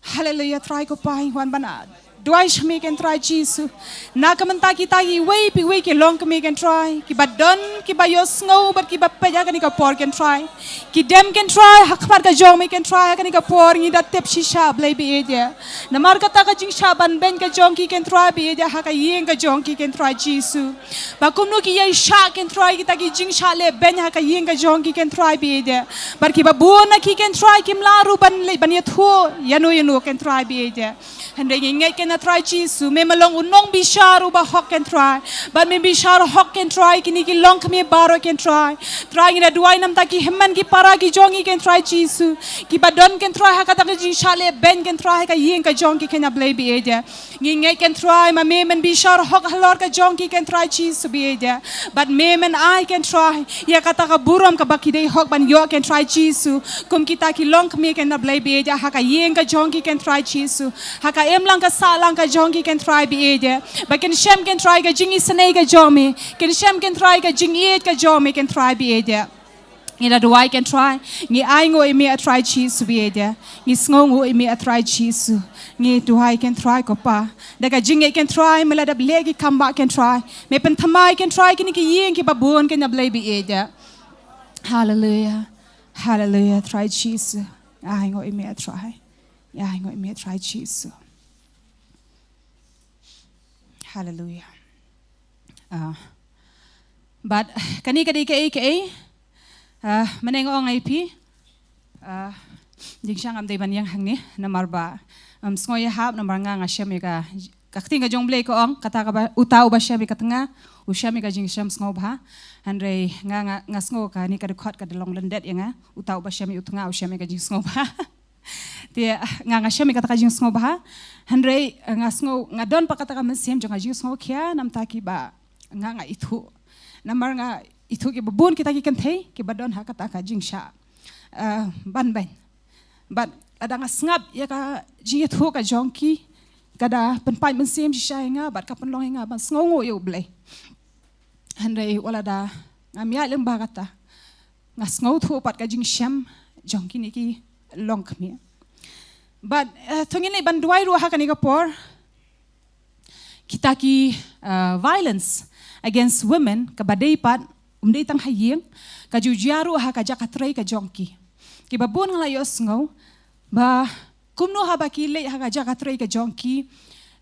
Haleluia, Trai ko Pa, ngi wan ban, ah, Duwai sha me Kynrad Jisu. Na ka bynta kita kiwei pa kiwei ki longkmie Kynrad, kiba don, kiba ïohsngew bad kiba peit ha kane ka por Kynrad. Ki dem Kynrad ha khmat ka jong me Kynrad ha kane ka por, ngi da tip shisha Blei ba ïeit. Namar kata ka jingshah banbeiñ ka jong ki Kynrad ba ïeit ha ka ïing ka jong ki Kynrad Jisu. Ba kumno ki ïai shah Kynrad kita ki jingshah lehbeiñ ha ka ïing ka jong ki Kynrad ba ïeit. Bad kiba bun na ki Kynrad kim lah ruh ban leit ban ïathuh ïano ïano Kynrad ba ïeit. Hynrei ngi ngeit kein na Trai Jisu, me ma long u nongbishar uba hok Kynrad. Bad me bishar hok Kynrad kine ki longkmie baroh Kynrad. Trai ngi da duwai namar ki hynmen ki para ki jong ngi Kynrad Jisu. Kiba don Kynrad ha kata ka jingshah lehbeiñ Kynrad ha ka ïing ka jong ki kein na Blei ba ïeit. Ngi ngeit Kynrad ma me men bishar hok halor ka jong ki Kynrad Jisu ba ïeit. Bad me men ai Kynrad ïa kata ka burom kaba ki dei hok ban ïoh Kynrad Jisu. Kum kita ki longkmie kein na Blei ba ïeit ha ka ïing ka jong ki Kynrad Jisu. Ha ka imlang ka sahlang ka jong ki Kynrad ba ïeit. Ba kin shem Kynrad ka jingisynei ka jong me. Kin shem Kynrad ka jingïeit ka jong me Kynrad ba ïeit. Ngi da duwai Kynrad, ngi ainguh ïa me A Trai Jisu ba ïeit. Ngi sngewnguh ïa me A Trai Jisu. Ngi duwai Kynrad ko Pa. Da ka jingngeit Kynrad, me la dep leh ki kam ba Kynrad. Me pynthymmai Kynrad kine ki ïing kiba bun kein na Blei ba ïeit. Haleluya. Haleluya, Trai Jisu. Ainguh ïa me A Trai. Ainguh ïa me A Trai Jisu. Haleluya. Ah. Bad kane ka dei kaei kaei. Ah, mynne nga ong ïa phi. Ah, jingshang ngam dei ban ïeng hangne namar ba, um, sngew ïahap namar nga nga shem ïa ka, ka ktien ka jong Blei ka ong, kata kaba uta uba shem ïa ka tnga u shem ïa ka jingshem sngewbha. Hynrei nga, nga, nga sngew kane ka dkhot ka da long lyndet ïa nga, uta uba shem ïa u tnga u shem ïa ka jingsngewbha. Te nga, nga shem ïa kata ka jingsngewbha. Hynrei nga sngew nga don pat kata ka mynsiem jong ka jingsngewkhia namar kiba nga, nga ithuh. Namar nga ithuh kiba bun kita ki kynthei kiba don ha kata ka jingshah, eh, banbeiñ. Bad lada nga sngap ïa ka jingithuh ka jong ki, ka da pynpait mynsiem shisha ïa nga bad ka pynlong ïa nga ban sngewnguh ïa U Blei. Hynrei wat lada ngam ïaid lyngba kata, nga sngewthuh pat ka jingshem jong kine ki longkmie. Bad, eh, to ngin leit ban duwai ruh ha kane ka por. Kita ki, eh, violence against women kaba dei pat, um dei tang ha ïing, ka ju jia ruh ha ka jaka trei ka jong ki. Kiba bun nga la ïohsngew ba kumno haba ki leit ha ka jaka trei ka jong ki,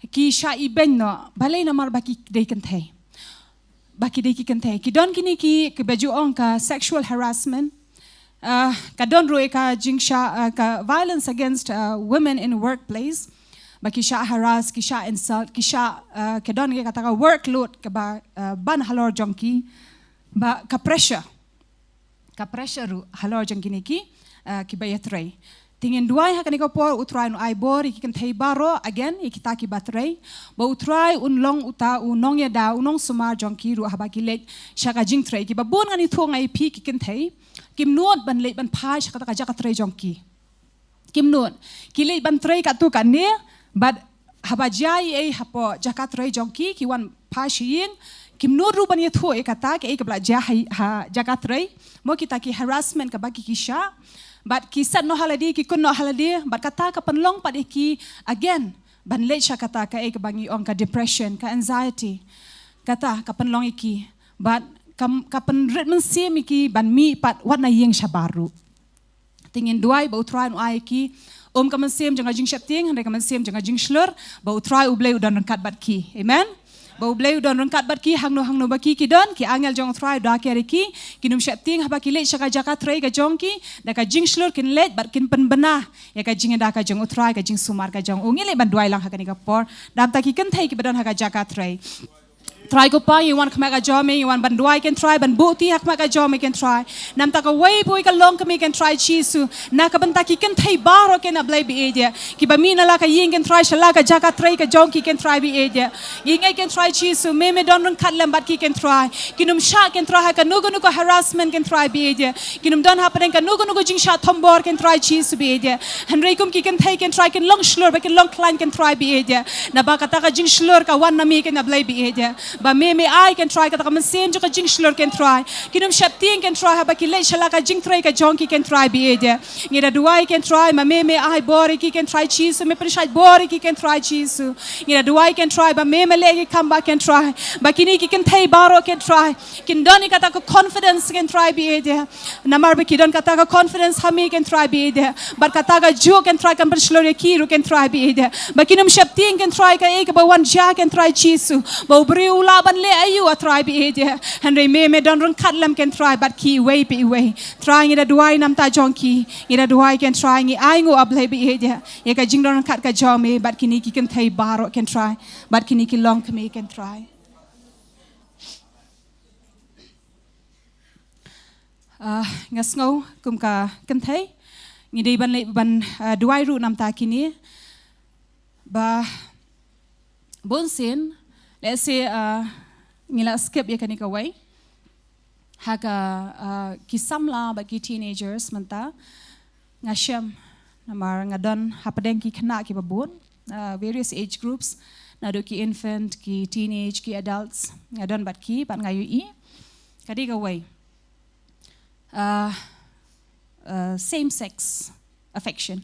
ki shah ibeiñ noh, balei? Namar ba ki dei kynthei. Ba ki dei ki kynthei. Ki don kine ki, kiba ju ong ka sexual harassment. Ah, ka don ruh ïa ka jingshah, ah, ka violence against, ah, women in workplace. Ba ki shah harass, ki shah insult, ki shah, ah, ka don ïa kata ka workload kaba, ah, ban halor jong ki. Ba ka pressure. Ka pressure ruh halor jong kine ki, ah, kiba ïatrei. Te ngin duwai ha kane ka por, U Trai un ai bor ïa ki kynthei baroh, again, ïa kita kiba trei. Ba U Trai un long uta u nongïada, u nongsumar jong ki ruh haba ki leit sha ka jingtrei. Kiba bun ngan ithuh nga ïa phi ki kynthei kim nud ban leit ban phai sha kata ka jaka trei jong ki. Kim nud. Ki leit ban trei katto katne, bad haba jia ei ei hapoh jaka trei jong ki, ki wan phai sha ïing, kim nud ruh ban ïathuh ïa kata kaei kaba la jia ha, ha jaka trei. Mo, kita ki harassment kaba ki, ki shah. Bad ki set noh ha lade, ki kut noh ha lade, bad kata ka pynlong pat ïa ki again ban leit sha kata kaei kaba ngi ong ka depression, ka anxiety. Kata ka pynlong ïa ki. Bad ka, ka pynrit mynsiem ïa ki ban mih pat wat na ïing shabar ruh. Te ngin duwai ba U Trai un ai ïa ki, um, ka mynsiem jong ka jingsheptieng, hynrei ka mynsiem jong ka jingshlur, ba U Trai U Blei u don ryngkat bad ki. Amen. Ba U Blei u don ryngkat bad ki, hangno hangno ba ki ki don, ki angel jong U Trai u da kiar ïa ki, kin ym sheptieng haba ki leit sha ka jaka trei ka jong ki, da ka jingshlur kin leit bad kin pynbna ïa ka jingïada ka jong U Trai, ka jingsumar ka jong u. Ngin leit ban duwai lang ha kane ka por, namar kita ki kynthei kiba don ha ka jaka trei. Trai ko Pa, ngi wan khmat ka jong me, ngi wan ban duwai Kynrad, ban buh kti ha khmat ka jong me Kynrad. Namar kawei pa kawei ka longkmie Kynrad Jisu, na ka bynta ki kynthei baroh kein na Blei ba ïeit, kiba mih na la ka ïing Kynrad, sha la ka jaka trei ka jong ki Kynrad ba ïeit. Ngi ngeit Kynrad Jisu, me me don ryngkat lem bad ki Kynrad. Kin ym shah Kynrad ha kano kano ka harassment Kynrad ba ïeit. Kin ym don hapdeng kano kano ka jingshah thombor Kynrad Jisu ba ïeit. Hynrei kum ki kynthei Kynrad kin long shlur bad kin long khlaiñ Kynrad ba ïeit. Naba kata ka jingshlur ka wan na me kein na Blei ba ïeit. Ba me me ai ken Trai kata ka mynsiem jong ka jingshlur ken Trai. Kin ym sheptieng ken Trai haba ki leit sha la ka jingtrei ka jong ki ken Trai baieit. Ngi da duwai ken Trai ma me me ai bor ïa ki ken Trai Jisu, me pynshait bor ïa ki ken Trai Jisu. Ngi da duwai ken Trai ba me me leh ki kam ba ken Trai. Ba kine ki kynthei baroh ken Trai kin don ïa kata ka confidence ken Trai baieit. Namar ba ki don kata ka confidence ha me ken Trai baieit. Bad kata ka juk ken Trai kan pynshlur ïa ki ruh ken Trai baieit. Ba kin ym sheptieng ken Trai kaei kaba wan jia ken Trai Jisu. Ba u briew u lah ban leh aïu ah Trai baieit. Hynrei me me don ryngkat lem ken Trai bad ki iwei pa iwei. Trai ngi da duwai namar ta jong ki. Ngi da duwai ken Trai ngi ai nguh ah Blei baieit. Ïa ka jingdon ryngkat ka jong me bad kine ki kynthei baroh ken Trai. Bad kine ki longkmie ken Trai. Ah, nga sngew kum ka kynthei ngi dei ban leh ban, ah, duwai ruh namar ta kine. Ba bun sien lehse, ah, ngi la skip ïa kane kawei. Ha ka, ah, ki samla bad ki teenagers mynta. Nga shem namar nga don hapdeng ki khynnah kiba bun, ah, various age groups, naduh ki infant, ki teenage, ki adults, nga don bad ki, bad nga ïohi. Ka dei kawei. Ah, ah, same sex affection.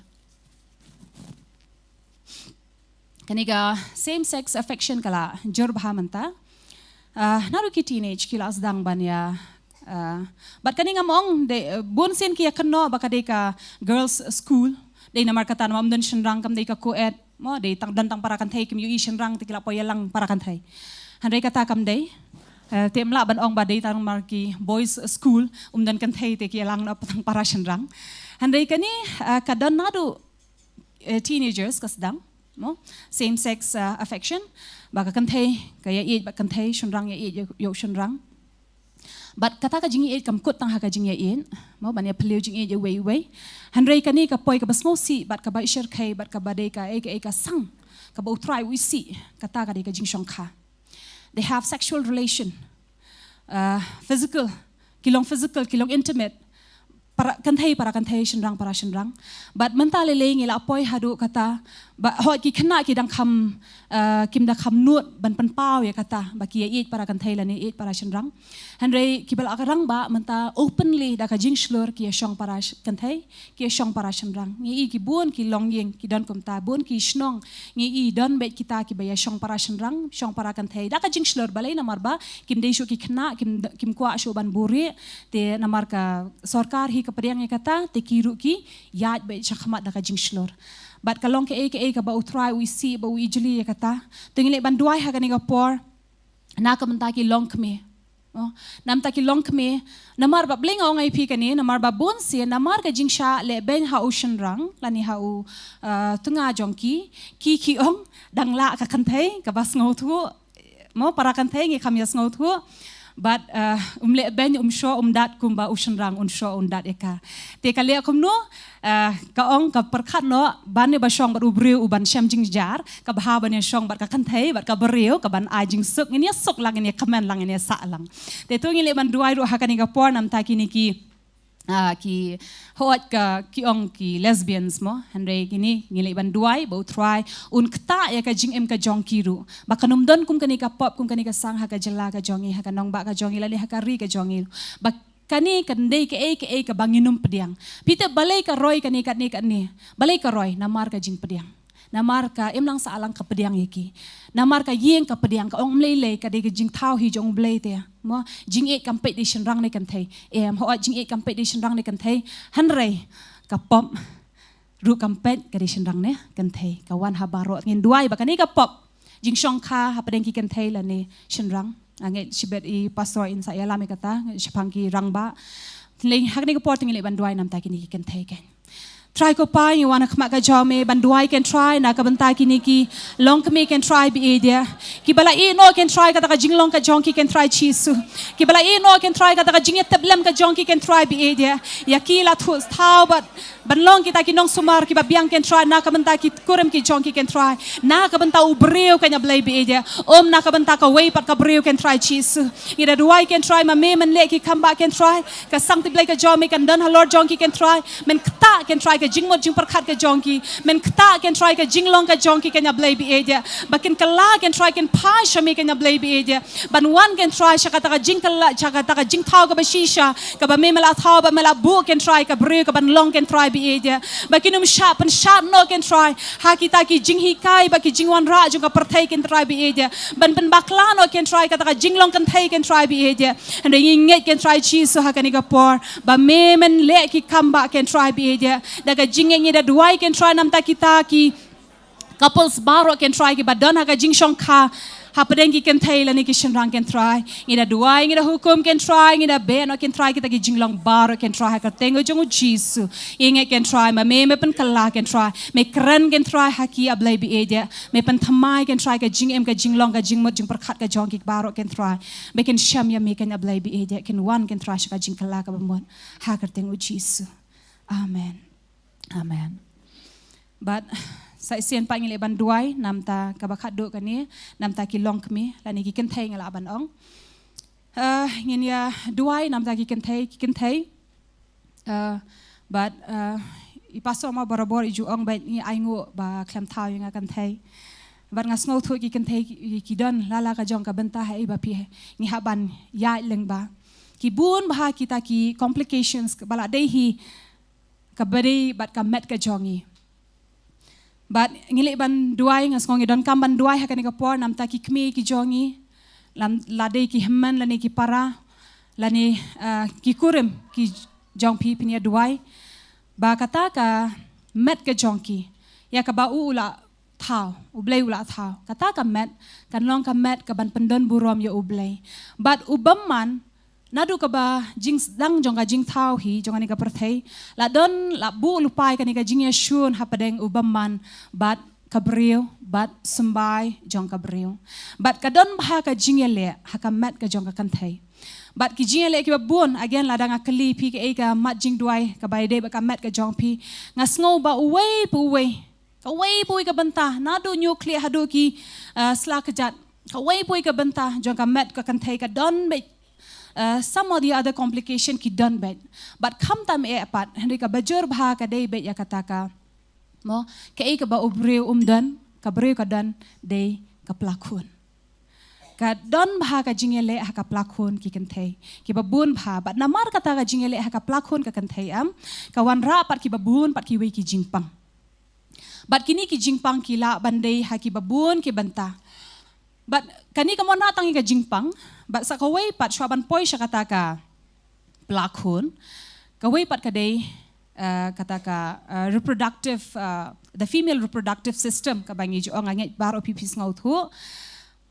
Kane ka same sex affection ka la jur bha mynta. Ah, naduh ki teenage ki la sdang ban ïa, ah, bad kane ngam ong de, eh, bun sien ki ïa kynnoh ba ka dei ka girls school. Dei namar kata namar ym don shynrang, kam dei ka co-ed. Mo, dei tang, don tang para kynthei, kim ïohi shynrang te ki la poi ïalang para kynthei. Hynrei kata kam dei. Eh, te ym lah ban ong ba dei tang namar ki boys school, ym don kynthei te ki ïalang noh tang para shynrang. Hynrei kane, eh, ka don naduh, eh, teenagers ka sdang, mo, same sex, eh, affection, ba ka kynthei ka ïa ïeit bad kynthei, shynrang ïa ïeit ïa u shynrang. Bad kata ka jingïeit kam kut tang ha ka jingïeit, mo, ban ïa phylliew jingïeit ïa uwei uwei. Hynrei kane ka poi kaba sngewsih bad kaba ïasyrkhei bad kaba dei kaei kaei ka sang kaba U Trai u isih, kata ka dei ka jingshongkha. They have sexual relation, uh, physical, ki long physical, ki long intimate. Para kynthei para kynthei, shynrang para shynrang. Bad mynta lei lei ngi la poi haduh kata ba hooid ki khynnah ki dang kham, eh, kim da kham nud ban pynpaw ïa kata ba ki ïa ïeit para kynthei lane ïeit para shynrang. Hynrei kiba la rangbah mynta openly da ka jingshlur ki ïa shong para sh-, kynthei, ki ïa shong para shynrang. Ngi i ki bun ki longïing ki don kumta, bun ki shnong ngi i don beit kita kiba ïa shong para shynrang, shong para kynthei. Da ka jingshlur, balei? Namar ba kim dei shuh ki khynnah, kim, kim kwah shuh ban buhrieh. Te namar ka sorkar hi ka pdiang ïa kata, te ki ruh ki ïaid beit shakhmat da ka jingshlur. Bad ka long kaei kaei kaba U Trai u isih, ba u ijli ïa kata. Te ngi leh ban duwai ha kane ka por na ka bynta ki longkmie. Oh, na ka bynta ki longkmie, namar ba, balei nga ong ïa phi kane, namar ba bun sien, namar ka jingshah lehbeiñ ha u shynrang lane ha u, eh, tnga jong ki, ki ki ong dang lah ka kynthei kaba sngewthuh. Mo, para kynthei ngi kham ïa sngewthuh. Bad, eh, um lehbeiñ, um shoh, um dat kumba u shynrang un shoh, un dat ïa ka. Te ka leh kumno, eh, ka ong ka pyrkhat noh ban ïa ba shong bad u briew uban shem jingjynjar, ka bha ban ïa shong bad ka kynthei bad ka briew kaban ai jingsuk, ngin ïa suk lang, ngin ïa kmen lang, ngin ïa sah lang. Te to ngi leh ban duwai ruh ha kane ka por na ka bynta kine ki, ah, ki, hooid ka, ki ong ki lesbians mo, hynrei kine ngi leh ban duwai ba U Trai un ktah ïa ka jingim ka jong ki ruh. Ba kan ym don kum kane ka pop, kum kane ka sang ha ka jylla ka jong ngi, ha ka nongbah ka jong ngi, lane ha ka ri ka jong ngi. Ba kane kan dei kaei kaei kaba ngin ym pdiang. Phi tip balei ka roi kane, kane, kane? Balei ka roi? Namar ka jingpdiang. Namar ka imlang sahlang ka pdiang ïa ki. Namar ka ïing ka pdiang, ka ong ym lei lei, ka dei ka jingthaw hi jong U Blei te. Mo, jingïeit kam peit dei shynrang ne kynthei. Em, hooid jingïeit kam peit dei shynrang ne kynthei. Hynrei ka pop ruh kam peit ka dei shynrang ne kynthei. Ka wan ha baroh, ngin duwai ba kane ka pop jingshongkha hapdeng ki kynthei lane shynrang. Nga ngeit shibit i pastor in sa ïalam ïa kata shaphang ki rangbah. Te ha kane ka por te ngi leh ban duwai na ka bynta kine ki kynthei ken. Trai ko Pa, ngi wan ha khmat ka jong me ban duwai ken Trai na ka bynta kine ki longkmie ken Trai baieit. Kiba la ïeh noh ken Trai kata ka jinglong ka jong ki ken Trai Jisu. Kiba la ïeh noh ken Trai kata ka jingïatiplem ka jong ki ken Trai baieit. Ïa ki la thuh thaw bad ban long kita ki nongsumar kiba biang ken Trai na ka bynta ki kurim ki jong ki ken Trai. Na ka bynta u briew ken ïa Blei baieit. Ym na ka bynta kawei pat ka briew ken Trai Jisu. Ngi da duwai ken Trai ma me men leh ki kam ba ken Trai. Ka Sang Blei ka jong me kan don halor jong ki ken Trai. Men ktah ken Trai ka jingmut jingpyrkhat ka jong ki. Men ktah, ko Trai, ka jinglong ka jong ki, ko Blei ba ïeit. Ba kin kylla, ko Trai, kin phai sha me, ko Blei ba ïeit. Ban wan, ko Trai, sha kata ka jingkylla, sha kata ka jingthaw kaba shisha, kaba me me la thaw, ba me la buh, ko Trai, ka briew kaban long, ko Trai ba ïeit. Ba kin ym shah pynshad noh, ko Trai, ha kita ki jinghikai bad ki jingwanrah jong ka pyrthei, ko Trai ba ïeit. Ban pynbakla noh, ko Trai, kata ka jinglong kynthei, ko Trai ba ïeit. Hynrei ngi ngeit, ko Trai Jisu, ha kane ka por, ba me men leh ki kam bah, ko Trai ba ïeit. Da ka jingngeit ngi da duwai, ko Trai, namta kita ki couples baroh, ko Trai, kiba don ha ka jingshongkha hapdeng ki kynthei lane ki shynrang, ko Trai. Ngi da duwai, ngi da hukum, ko Trai, ngi da beh noh, ko Trai, kita ki jinglong baroh, ko Trai, ha ka kyrteng jong u Jisu. Ngi ngeit, ko Trai, ba me, me pynkylla, ko Trai, me kren, ko Trai, ha ki, A Blei ba ïeit. Me pynthymmai, ko Trai, ka jingim, ka jinglong, ka jingmut jingpyrkhat ka jong ki baroh, ko Trai. Ba kin shem ïa me, ko A Blei ba ïeit, kin wan, ko Trai, sha ka jingkylla kaba mut. Ha ka kyrteng u Jisu. Amen. Amen. Bad sa shisien pat ngi leh ban duwai namta kaba khatduh kane, namta ki longkmie lane ki kynthei, nga lah ban ong. Eh, ngin ïa duwai namta ki kynthei, ki kynthei. Eh, bad, eh, i pastor ma barabor i ju ong ba ngi ainguh ba khlem thaw ïa nga kynthei. Bad nga sngewthuh ki kynthei ki, ki don la la ka jong ka bynta ha i ba phi, ngi hap ban ïaid lyngba. Ki bun bha kita ki complications ba la dei hi, kaba dei bad ka met ka jong ngi. Bad ngi leh ban duwai, nga sngew ngi donkam ban duwai ha kane ka por namta ki kmie ki jong ngi, lam, la dei ki hynmen lane ki para, lane, eh, ki kurim ki jong phi, phin ïa duwai. Ba kata ka met ka jong ki, ïa kaba u, u la thaw, U Blei u la thaw. Kata ka met kan long ka met kaban pyndon burom ïa U Blei. Bad u bymman, naduh kaba jingsdang jong ka jingthaw hi jong kane ka pyrthei, la don, la buh lypa ïa kane ka jingïashun hapdeng u bymman bad ka briew, bad symbai jong ka briew. Bad ka don bha ka jingïaleh ha ka met ka jong ka kynthei. Bad ki jingïaleh kiba bun, again, lada nga kylli phi kaei ka mat jingduwai kaba ïadei bad ka met ka jong phi, nga sngew ba uwei pa uwei, kawei pa kawei ka bynta, naduh ñiuhkhlieh haduh ki, eh, sla kjat, kawei pa kawei ka bynta jong ka met ka kynthei ka don beit, eh, some of the other complication ki don beit. Bad khamtam eh pat, hynrei kaba jur bha ka dei beit ïa kata ka, mo, kaei kaba u briew um don, ka briew ka don, dei ka pla khun. Ka don bha ka jingïaleh ha ka pla khun ki kynthei kiba bun bha. Bad namar kata ka jingïaleh ha ka pla khun ka kynthei, em, ka wanrah pat kiba bun pat kiwei ki jingpang. Bad kine ki jingpang ki lah ban dei ha kiba bun ki bynta. Bad kane kam wanrah tang ïa ka jingpang, bad sa kawei pat, shuwa ban poi sha kata ka pla khun, kawei pat ka dei, eh, kata ka, eh, reproductive, eh, the female reproductive system, kaba ngi ju ong, nga ngeit baroh phi phi sngewthuh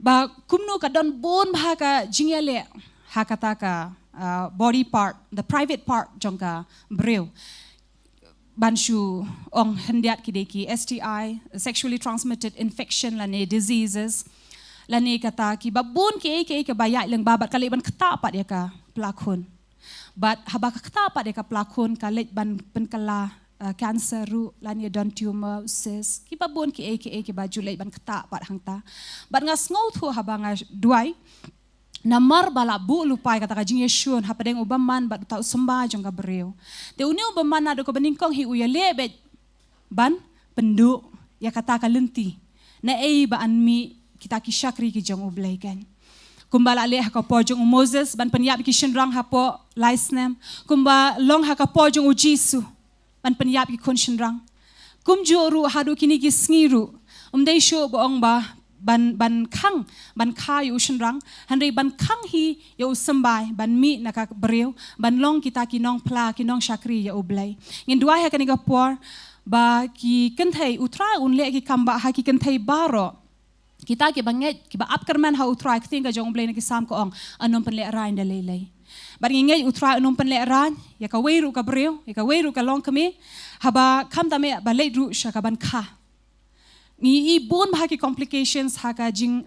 ba kumno ka don bun bha ka jingïaleh ha kata ka, eh, body part, the private part jong ka briew. Ban shu ong khyndiat, ki dei ki S T I, sexually transmitted infection lane diseases, lane kata kiba bun kiei kiei kiba ïaid lyngba, bad ka leit ban ktah pat ïa ka pla khun. Bad haba ka ktah pat ïa ka pla khun, ka leit ban pynkylla, eh, cancer ruh, lane don tumor, cyst, kiba bun kiei kiei kiba ju leit ban ktah pat hangta. Bad nga sngewthuh haba nga duwai, namar ba la buh lypa ïa kata ka jingïashun hapdeng u bymman bad uta u symbai jong ka briew. Te une u bymman naduh kaba nyngkong hi u ïaleh beit ban pynduh ïa kata ka lynti, naei ba yn mih kita ki shakri ki jong U Blei, kan. Kumba la leh ha ka por jong u Moses ban pynïap ïa ki shynrang hapoh lai snem, kumba long ha ka por jong u Jisu ban pynïap ïa ki khun shynrang. Kumjuh ruh haduh kine ki sngi ruh, ym dei shuh ba ong ba ban, ban khang, ban kha ïa u shynrang, hynrei ban khang hi ïa u symbai ban mih na ka briew, ban long kita ki nongphla, ki nongshakri ïa U Blei. Ngin duwai ha kane ka por ba ki kynthei, U Trai un leh ki kam bah ha ki kynthei baroh. Kita kiba ngeit, kiba ap kyrmen ha U Trai, ka ktien ka jong U Blei na ki Salm ka ong, yn ym pynlehrain da lei lei. Bad ngi ngeit U Trai un ym pynlehrain ïa kawei ruh ka briew, ïa kawei ruh ka longkmie, haba khamtam eh ba leit ruh sha kaban kha. Ngi i bun bha ki complications ha ka jing,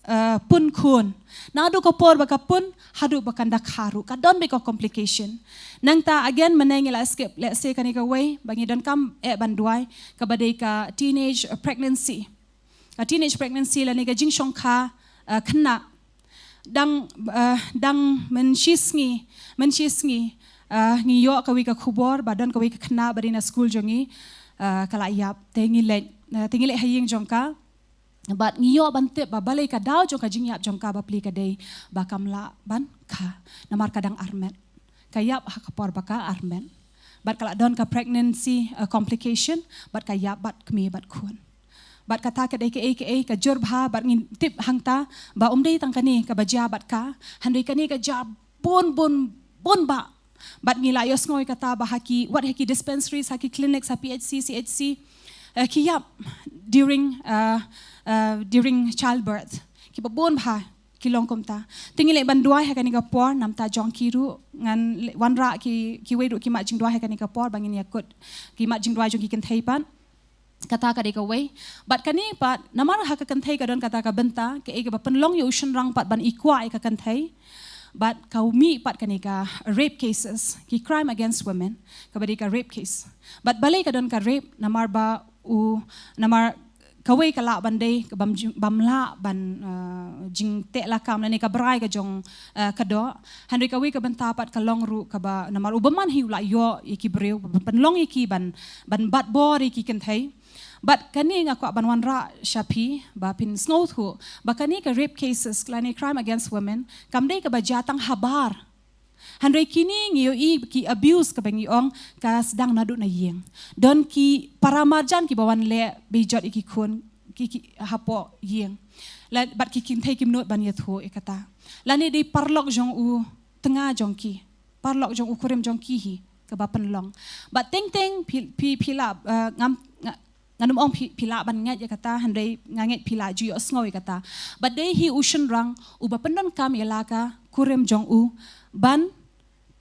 eh, pun khun. Naduh ka por ba ka pun haduh ba kan da kha ruh, ka don beit ka complication. Nangta again, mynne ngi la skip, let's say, kane kawei ba ngi donkam eh ban duwai, kaba dei ka teenage pregnancy. Ka teenage pregnancy lane ka jingshongkha, eh, khynnah. Dang, eh, dang mynshisngi, mynshisngi, Ah, ngi ïoh kawei ka khubor ba don kawei ka khynnah ba dei na skul jong ngi, ah, ka la ïap. Te ngi leit, ah, te ngi leit ha ïing jong ka. Bad ngi ïoh ban tip ba balei ka daw jong ka jingïap jong ka bapli ka dei ba kam lah ban kha. Namar ka dang armet. Ka ïap ha ka por ba ka armet. Bad ka la don ka pregnancy, ah, complication, bad ka ïap bad kmie bad khun. Bad kata ka dei kaei kaei ka jur bha, bad ngin tip hangta ba um dei tang kane kaba jia bad ka, hynrei kane ka jia bun bun bun bah. Bad ngi la ïohsngew ïa kata ba ha ki, wat ha ki dispensaries, ha ki clinics, ha P H C, C H C, eh, ki ïap during, eh, eh, during childbirth. Kiba bun bha ki long kumta. Te ngi leit ban duwai ha kane ka por, namar ta jong ki ruh, ngan leit wanrah ki, kiwei ruh ki mat jingduwai ha kane ka por, ba ngin ïakut ki mat jingduwai jong ki kynthei pat. Kata ka dei kawei. Bad kane pat, namar ha ka kynthei ka don kata ka bynta, kaei kaba pynlong ïa u shynrang pat ban i kwah ïa ka kynthei. Bad ka mih pat kane ka rape cases, ki crime against women, kaba dei ka rape case. Bad balei ka don ka rape, namar ba u, namar kawei ka lah ban dei, ka bym ju-, bym lah ban, eh, jingteh lakam lane ka brai ka jong, eh, ka doh. Hynrei kawei ka bynta pat ka long ruh kaba namar u bymman hi u la ïoh ïa ki briew, ba pynlong ïa ki ban, ban bat bor ïa ki kynthei. Bad kane nga kwah ban wanrah sha phi, ba phin sngewthuh, ba kane ka rape cases, lane crime against women, kam dei kaba jia tang habar. Hynrei kine ngi ïohi ki abuse kaba ngi ong ka sdang naduh na ïing. Don ki para marjan kiba wan leh beit jot ïa ki khun ki, ki hapoh ïing. La, bad ki kynthei kim nud ban ïathuh ïa kata. Lane dei paralok jong u tnga jong ki. Paralok jong u kurim jong ki hi kaba pynlong. Bad teng teng phi, phi, phi la, eh, ngam, nga, ngan ym ong phi, phi lah ban ngeit ïa kata, hynrei nga ngeit phi la ju ïohsngew ïa kata. Bad dei hi u shynrang uba pyndonkam ïa la ka kurim jong u ban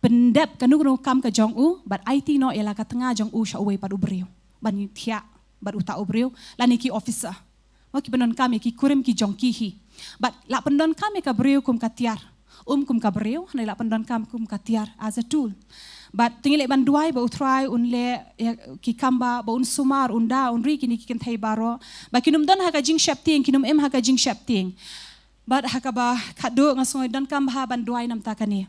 pyndep kano kano kam ka jong u, bad aiti noh ïa la ka tnga jong u sha uwei pat u briew. Ban thiah bad uta u briew, lane ki officer. Mo, ki pyndonkam ïa ki kurim ki jong ki hi. Bad la pyndonkam ïa ka briew kum ka tiar. Um kum ka briew, hynrei la pyndonkam kum ka tiar as a tool. Bad te ngi leit ban duwai ba U Trai un leh ïa ki kam ba, ba un sumar, un da, un ri kine ki kynthei baroh. Ba kin ym don ha ka jingsheptieng, kin ym im ha ka jingsheptieng. Bad ha kaba khatduh nga sngew donkam bha ban duwai namar ta kane.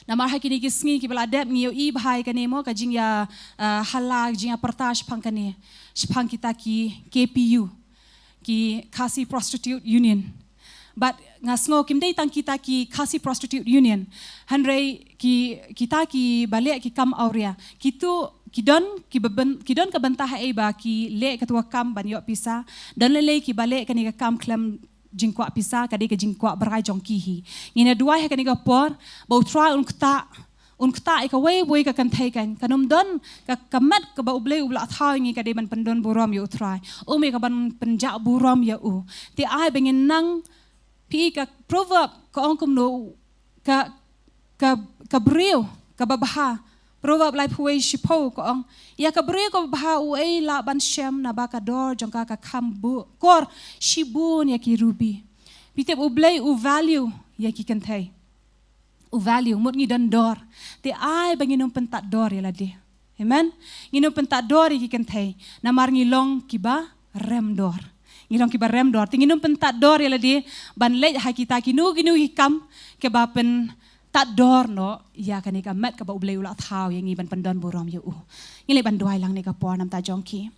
Namar ha kine ki sngi kiba la dep ngi ïohi bha ïa kane mo ka jingïa, eh, hala, jingïa pyrta shaphang kane. Shaphang kita ki K P U, ki Khasi Prostitute Union. Bad nga sngew kim dei tang kita ki Khasi Prostitute Union. Hynrei ki, kita kiba leh ki kam awria. Kitu, ki don, kiba byn-, ki don ka bynta haei ba ki leh katu ka kam ban ïoh pisa. Don lei lei kiba leh kane ka kam khlem jingkwah pisa, ka dei ka jingkwah brai jong ki hi. Ngin ïa duwai ha kane ka por, ba U Trai un ktah, un ktah ïa kawei pa kawei ka kynthei kan. Kan ym don ka, ka met kaba U Blei u la thaw ïa ngi ka dei ban pyndon burom ïa U Trai. Um ïa ka ban pynjah burom ïa u. Te ai ba ngin nang phi, ka proverb ka ong kumno, ka, ka, ka briew kaba bha. Proverb laiphew wei shiphew ka ong, ïa ka briew kaba bha uei lah ban shem, naba ka dor jong ka ka kham bun, kor shibun ïa ki rubi. Phi tip U Blei u value ïa ki kynthei. U value, mut ngi don dor. Te ai ba ngin ym pyntad dor ïa lade. Amen. Ngin ym pyntad dor ïa ki kynthei. Namar ngi long kiba rem dor. Ngi long kiba rem dor. Te ngin ym pyntad dor ïa lade ban leit ha kita kino kino ki kam kiba pyntad dor noh ïa kane ka met kaba U Blei u la thaw ïa ngi ban pyndon burom ïa u. Ngi leit ban duwai lang ha kane ka por namar ta jong ki.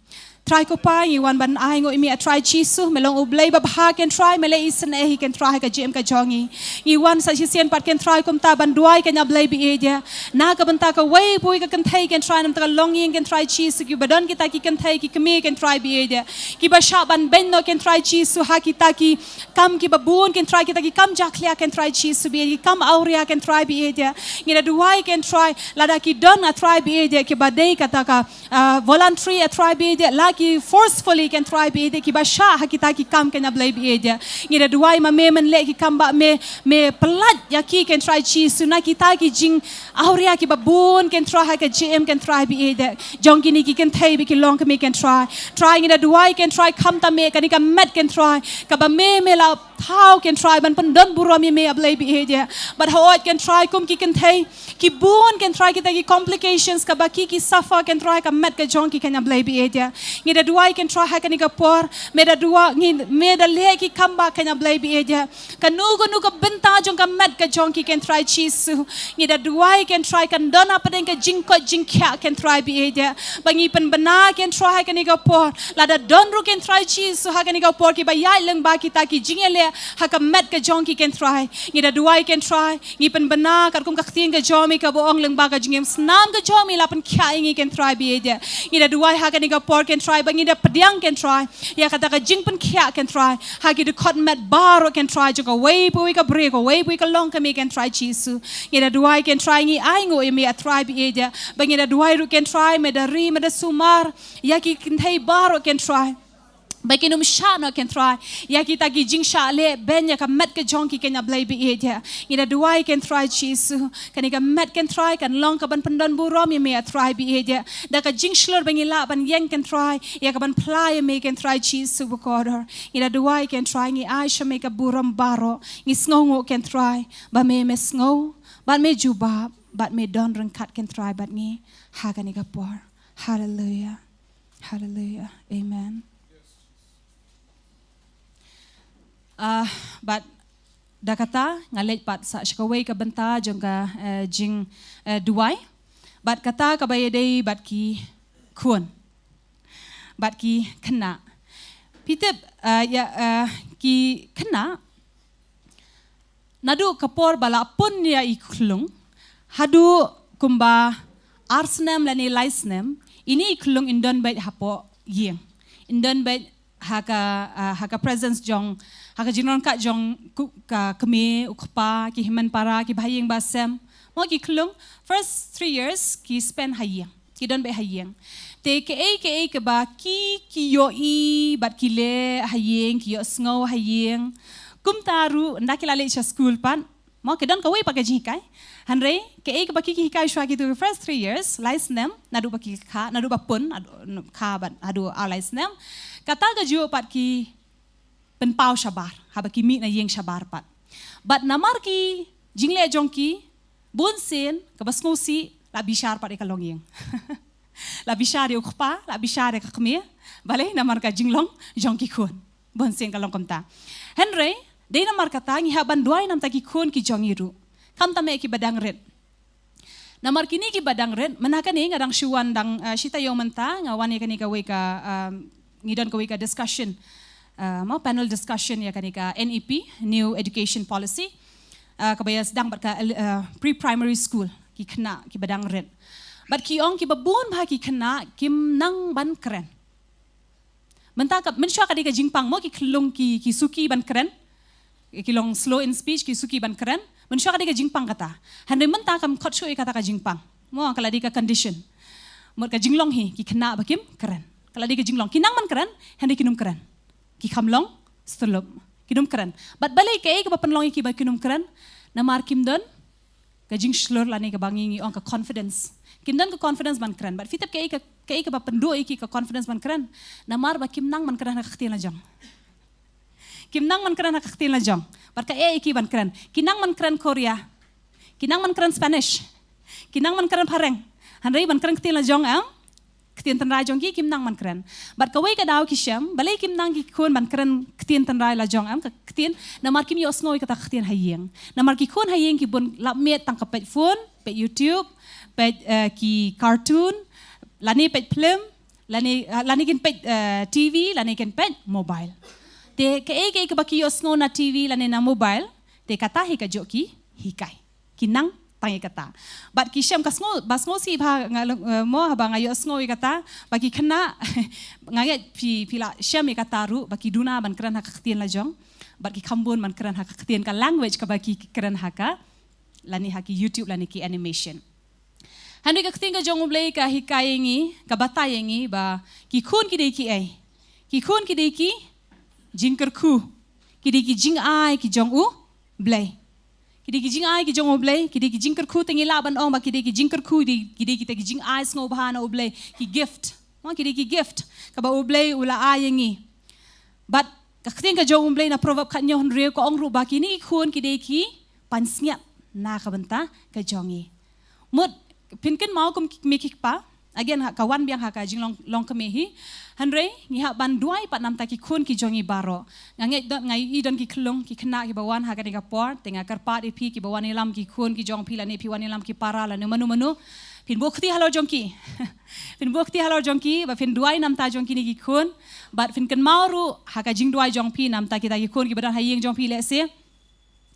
Trai ko Pa, ngi wan ban ai nguh ïa me, A Trai Jisu, me long U Blei ba bha, Kynrad Trai, me leh isynei hi, Kynrad Trai, ha ka jingim ka jong ngi. Ngi wan sa shisien pat, Kynrad Trai, kumta ban duwai, Kynrad Blei ba ïeit. Na ka bynta kawei pa kawei ka kynthei, Kynrad Trai, namar ka longïing, Kynrad Trai Jisu, kiba don kita ki kynthei ki kmie, Kynrad Trai ba ïeit. Kiba shah ban beiñ noh, Kynrad Trai Jisu, ha kita ki kam kiba bun, Kynrad Trai, kita ki kam jakhlia, Kynrad Trai Jisu ba ïeit, ki kam awria, Kynrad Trai ba ïeit. Ngi da duwai, Kynrad Trai, lada ki don, A Trai ba ïeit, kiba dei kata ka ah, voluntary, A Trai ba ïeit, la ki forcefully, Kynrad Trai ba ïeit, kiba shah ha kita ki kam, Kynrad Blei ba ïeit. Ngi da duwai ma me, men leh ki kam ba me, me pyllait ïa ki, Kynrad Trai Jisu, na kita ki jingawria kiba bun, Kynrad Trai, ha ka jingim, Kynrad Trai ba ïeit. Jong kine ki kynthei ba ki long kmie, Kynrad Trai. Trai, ngi da duwai, Kynrad Trai, khamtam me, kane ka met, Kynrad Trai, kaba me, me la thaw, Kynrad Trai, ban pyndon burom ïa me, A Blei ba ïeit. Bad hooid, Kynrad Trai, kum ki kynthei ki bun, Kynrad Trai, kita ki complications kaba ki, ki suffer, Kynrad Trai, ha ka met ka jong ki, Kynrad Blei ba ïeit. Ngi da duwai Kynrad ha kane ka por, me da duwai, ngi, me da leh ki kam ba kane Blei ba ïeit. Kano kano ka bynta jong ka met ka jong ki Kynrad Jisu. Ngi da duwai Kynrad kan don hapdeng ka jingkoit jingkhiah Kynrad ba ïeit. Ba ngi pynbna Kynrad ha kane ka por. Lada don ruh Kynrad Jisu ha kane ka por kiba ïaid lyngba kita ki jingïaleh ha ka met ka jong ki Kynrad. Ngi da duwai Kynrad, ngi pynbna katkum ka ktien ka jong me kaba ong lyngba ka jingim snam ka jong me la pynkhiah ïa ngi Kynrad ba ïeit. Ngi da duwai ha kane ka por Kynrad ba ngi da pdiang Kynrad ïa kata ka jingpynkhiah Kynrad ha ki dkhot met baroh Kynrad jong kawei pa kawei ka briew, kawei pa kawei ka longkmie Kynrad Jisu. Ngi da duwai Kynrad, ngi ainguh ïa me Kynrad ba ïeit. Ba ngi da duwai ruh Kynrad, me da ri, me da sumar ïa ki kynthei baroh Kynrad. Ba kin ym shah noh Kynrad ïa kita ki jingshah lehbeiñ ïa ka met ka jong ki kane Blei ba ïeit. Ngi da duwai Kynrad Jisu, kane ka met Kynrad kan long kaban pyndon burom ïa me Kynrad ba ïeit. Da ka jingshlur ba ngi lah ban ïeng Kynrad ïa kaban phla ïa me Kynrad Jisu bakordor. Ngi da duwai Kynrad, ngi ai sha me ka burom baroh. Ngi sngewnguh Kynrad ba me, me sngew bad me jubab bad me don ryngkat Kynrad bad ngi ha kane ka por. Haleluia. Haleluia. Amen. Ah, bad da kata nga leit pat sa sha kawei ka bynta jong ka, eh, jing, eh, duwai. Bad kata kaba ïadei bad ki khun bad ki khynnah. Phi tip, eh, ïa, eh, ki khynnah naduh ka por ba la pun ïa i khyllung haduh kumba ar snem lane lai snem, ine i khyllung in don beit hapoh ïing, in don beit ha ka, ah, ha ka presence jong, ha ka jingryngkat jong ku, ka kmie, u kpa, ki hynmen para, ki bahaïing bahasem. Mo, ki khyllung first three years ki spend ha ïing, ki don beit ha ïing. Te kaei kaei kaba ki, ki ïohi bad ki leh ha ïing, ki ïohsngew ha ïing, kumta ruh ynda ki la leit sha skul pat, mo, ki don kawei pat ka jinghikai. Hynrei kaei kaba ki, ki hikai shuwa kitu first three years, lai snem, naduh ba ki kha, naduh ba pun, naduh, kha bad haduh ar lai snem, kata kajuh pat ki pynpaw shabar haba ki mih na ïing shabar pat. Bad namar ki jingleh jong ki, bunsien kaba sngewsih la bishar pat ïa ka longïing. La bishar ïa u kpa, la bishar ïa ka kmie. Balei? Namar ka jinglong jong ki khun. Bunsien ka long kumta. Hynrei dei namar kata ngi hap ban duwai namar ki khun ki jong ngi ruh, khamtam eh kiba dang rit. Namar kine kiba dang rit, mynta kane nga dang shu wan, dang, eh, shi taïew mynta nga wan ïa kane kawei ka, um, ngi don kawei ka discussion, eh, mo, panel discussion ïa kane ka N E P, New Education Policy, eh, kaba ïasdang bad ka, eh, pre-primary school, ki khynnah kiba dang rit. Bad ki ong kiba bun bha ki khynnah kim nang ban kren. Mynta ka, mynshuwa ka dei ka jingpang, mo, ki khyllung ki, ki suki ban kren. Ki long slow in speech, ki suki ban kren. Mynshuwa ka dei ka jingpang kata. Hynrei mynta kam khot shuh ïa kata ka jingpang, mo, ka la dei ka condition. Mut ka jinglong hi ki khynnah ba kim kren. Ka la dei ka jinglong. Ki nang ban kren, hynrei kin ym kren. Ki kham long stylop. Kin ym kren. Bad balei, kaei kaba pynlong ïa ki ba kin ym kren? Namar kim don ka jingshlur lane kaba ngi, ngi ong ka confidence. Kim don ka confidence ban kren. Bad phi tip kaei ka, kaei kaba pynduh ïa ki ka confidence ban kren? Namar ba kim nang ban kren ha ka ktien lajong. Kim nang ban kren ha ka ktien lajong. Bad ka eh ïa ki ban kren. Ki nang ban kren Korea. Ki nang ban kren Spanish. Ki nang ban kren phareng. Hynrei ban kren ktien lajong, em, ktien tynrai jong ki kim nang ban kren. Bad kawei ka daw ki shem, balei kim nang ki khun ban kren ktien tynrai lajong, em, ka ktien, namar kim ïohsngew ïa kata ka ktien ha ïing. Namar ki khun ha ïing ki bun lap miet tang ka peit phone, peit YouTube, peit, eh, ki cartoon, lane peit film, lane, eh, lane kin peit, eh, T V, lane kin peit mobile. Te kaei kaei kaba ki ïohsngew na T V lane na mobile, te kata hi kajuh ki hikai. Ki nang tang ïa kata. Bad ki shem, ka sngew, ba sngewsih bha nga long, eh, mo, haba nga ïohsngew ïa kata, ba ki khynnah, nga ngeit phi, phi la shem ïa kata ruh, ba ki duna ban kren ha ka ktien lajong, bad ki kham bun ban kren ha ka ktien, ka language kaba ki, ki kren ha ka, lane ha ki YouTube lane ki animation. Hynrei ka ktien ka jong U Blei ka hikai ïa ngi, ka batai ïa ngi ba ki khun ki dei kiei? Ki khun ki dei ki jingkyrkhu, ki dei ki jingai ki jong U Blei. Ki dei ki jingai ki jong U Blei, ki dei ki jingkyrkhu, te ngi lah ban ong ba ki dei ki jingkyrkhu, ki dei, ki dei kita ki jingai sngewbha na U Blei, ki gift. Mo, ki dei ki gift kaba U Blei u la ai ïa ngi. Bad ka ktien ka jong U Blei na Proverb khathynñiew hynriew ka ong ruh ba kine ki khun ki dei ki pansngiat na ka bynta ka jong ngi. Mut, phin kynmaw kum ki kmie ki kpa, Again, ha, ka wan biang ha ka jinglong, long kmie hi. Hynrei ngi hap ban duwai pat namta ki khun ki jong ngi baroh. Nga ngeit don, nga i don ki khyllung ki khynnah kiba wan ha kane ka por, te nga kyrpad ïa phi kiba wan ïalam ki khun ki jong phi lane phi wan ïalam ki para lane mano mano. Phin buh kti halor jong ki. Phin buh kti halor jong ki, ba phin duwai namta jong kine ki khun. Bad phin kynmaw ruh ha ka jingduwai jong phi namta kita ki khun kiba don ha ïing jong phi lehse.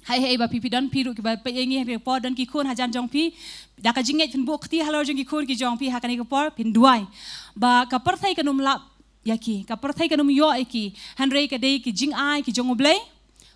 Hai hai ba phi phi don phi ruh kiba peit ïa ngi ha kane ka por don ki khun hajan jong phi. Da ka jingngeit phin buh kti halor jong ki khun ki jong phi ha kane ka por phin duwai. Ba ka pyrthei kan ym lap ïa ki, ka pyrthei kan ym ïoh ïa ki. Hynrei ka dei ki jingai ki jong U Blei.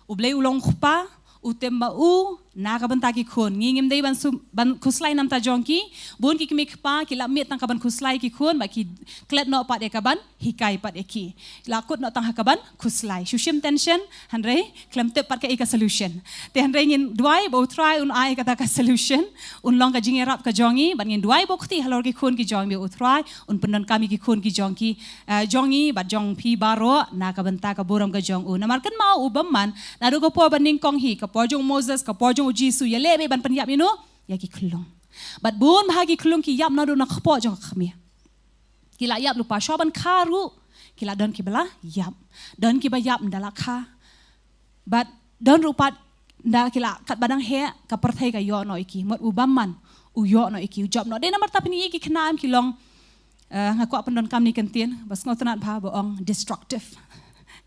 U Blei u long Kpa, u tem ba u na ka bynta ki khun. Ngi ngim dei ban sum, ban khuslai namta jong ki. Bun ki kmie kpa ki la miet tang ka ban khuslai ki khun, ba ki klet noh pat ïa ka ban hikai pat ïa ki. La kut noh tang ha ka ban khuslai. Shu shim tension, hynrei khlem tip pat kaei ka solution. Te hynrei ngin duwai ba U Trai un ai kata ka solution, un long ka jingïarap ka jong ngi, bad ngin duwai buh kti halor ki khun ki jong ngi ba U Trai un pyndonkam ïa ki khun ki jong ki, eh, jong ngi bad jong phi baroh na ka bynta ka burom ka jong u. Namar kynmaw u bymman, naduh ka por ba nyngkong hi, ka por jong u Moses, ka por jong u Jisu, ïaleh beit ban pynïap ïano, ïa ki khyllung. Bad bun bha ki khyllung ki ïap naduh na kpoh jong ka khmih. Ki la ïap lypa, shuwa ban kha ruh ki la don kiba la ïap. Don kiba ïap ynda la kha. Bad don ruh pat ynda ki la katba dang heh ka pyrthei ka ïoh noh ïa ki. Mut u bymman u ïoh noh ïa ki, u jop noh. Dei namar ta phin ïohi ki khynnah em ki long, eh, nga kwah pyndonkam ïa kane ka ktien ba sngewtynnat bha ba ong destructive.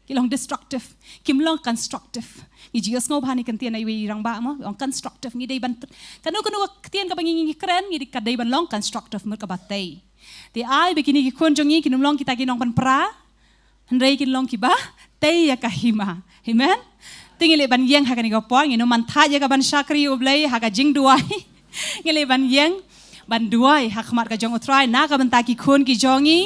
Ki long destructive, kim long constructive. Ngi ju ïohsngew bha ïa kane ka ktien na iwei i rangbah mo, ong constructive. Ngi dei ban, kano kano ka ktien kaba ngi, ngi kren, ngi dei, ka dei ban long constructive, mut kaba tei. Te ai ba kine ki khun jong ngi kin ym long kita ki nongpynpra, hynrei kin long kiba tei ïa ka hima. Amen. Te ngi leit ban ïeng ha kane ka por, ngin ym man thait ïa ka ban shakri U Blei ha ka jingduwai. Ngi leit ban ïeng ban duwai ha khmat ka jong U Trai na ka bynta ki khun ki jong ngi,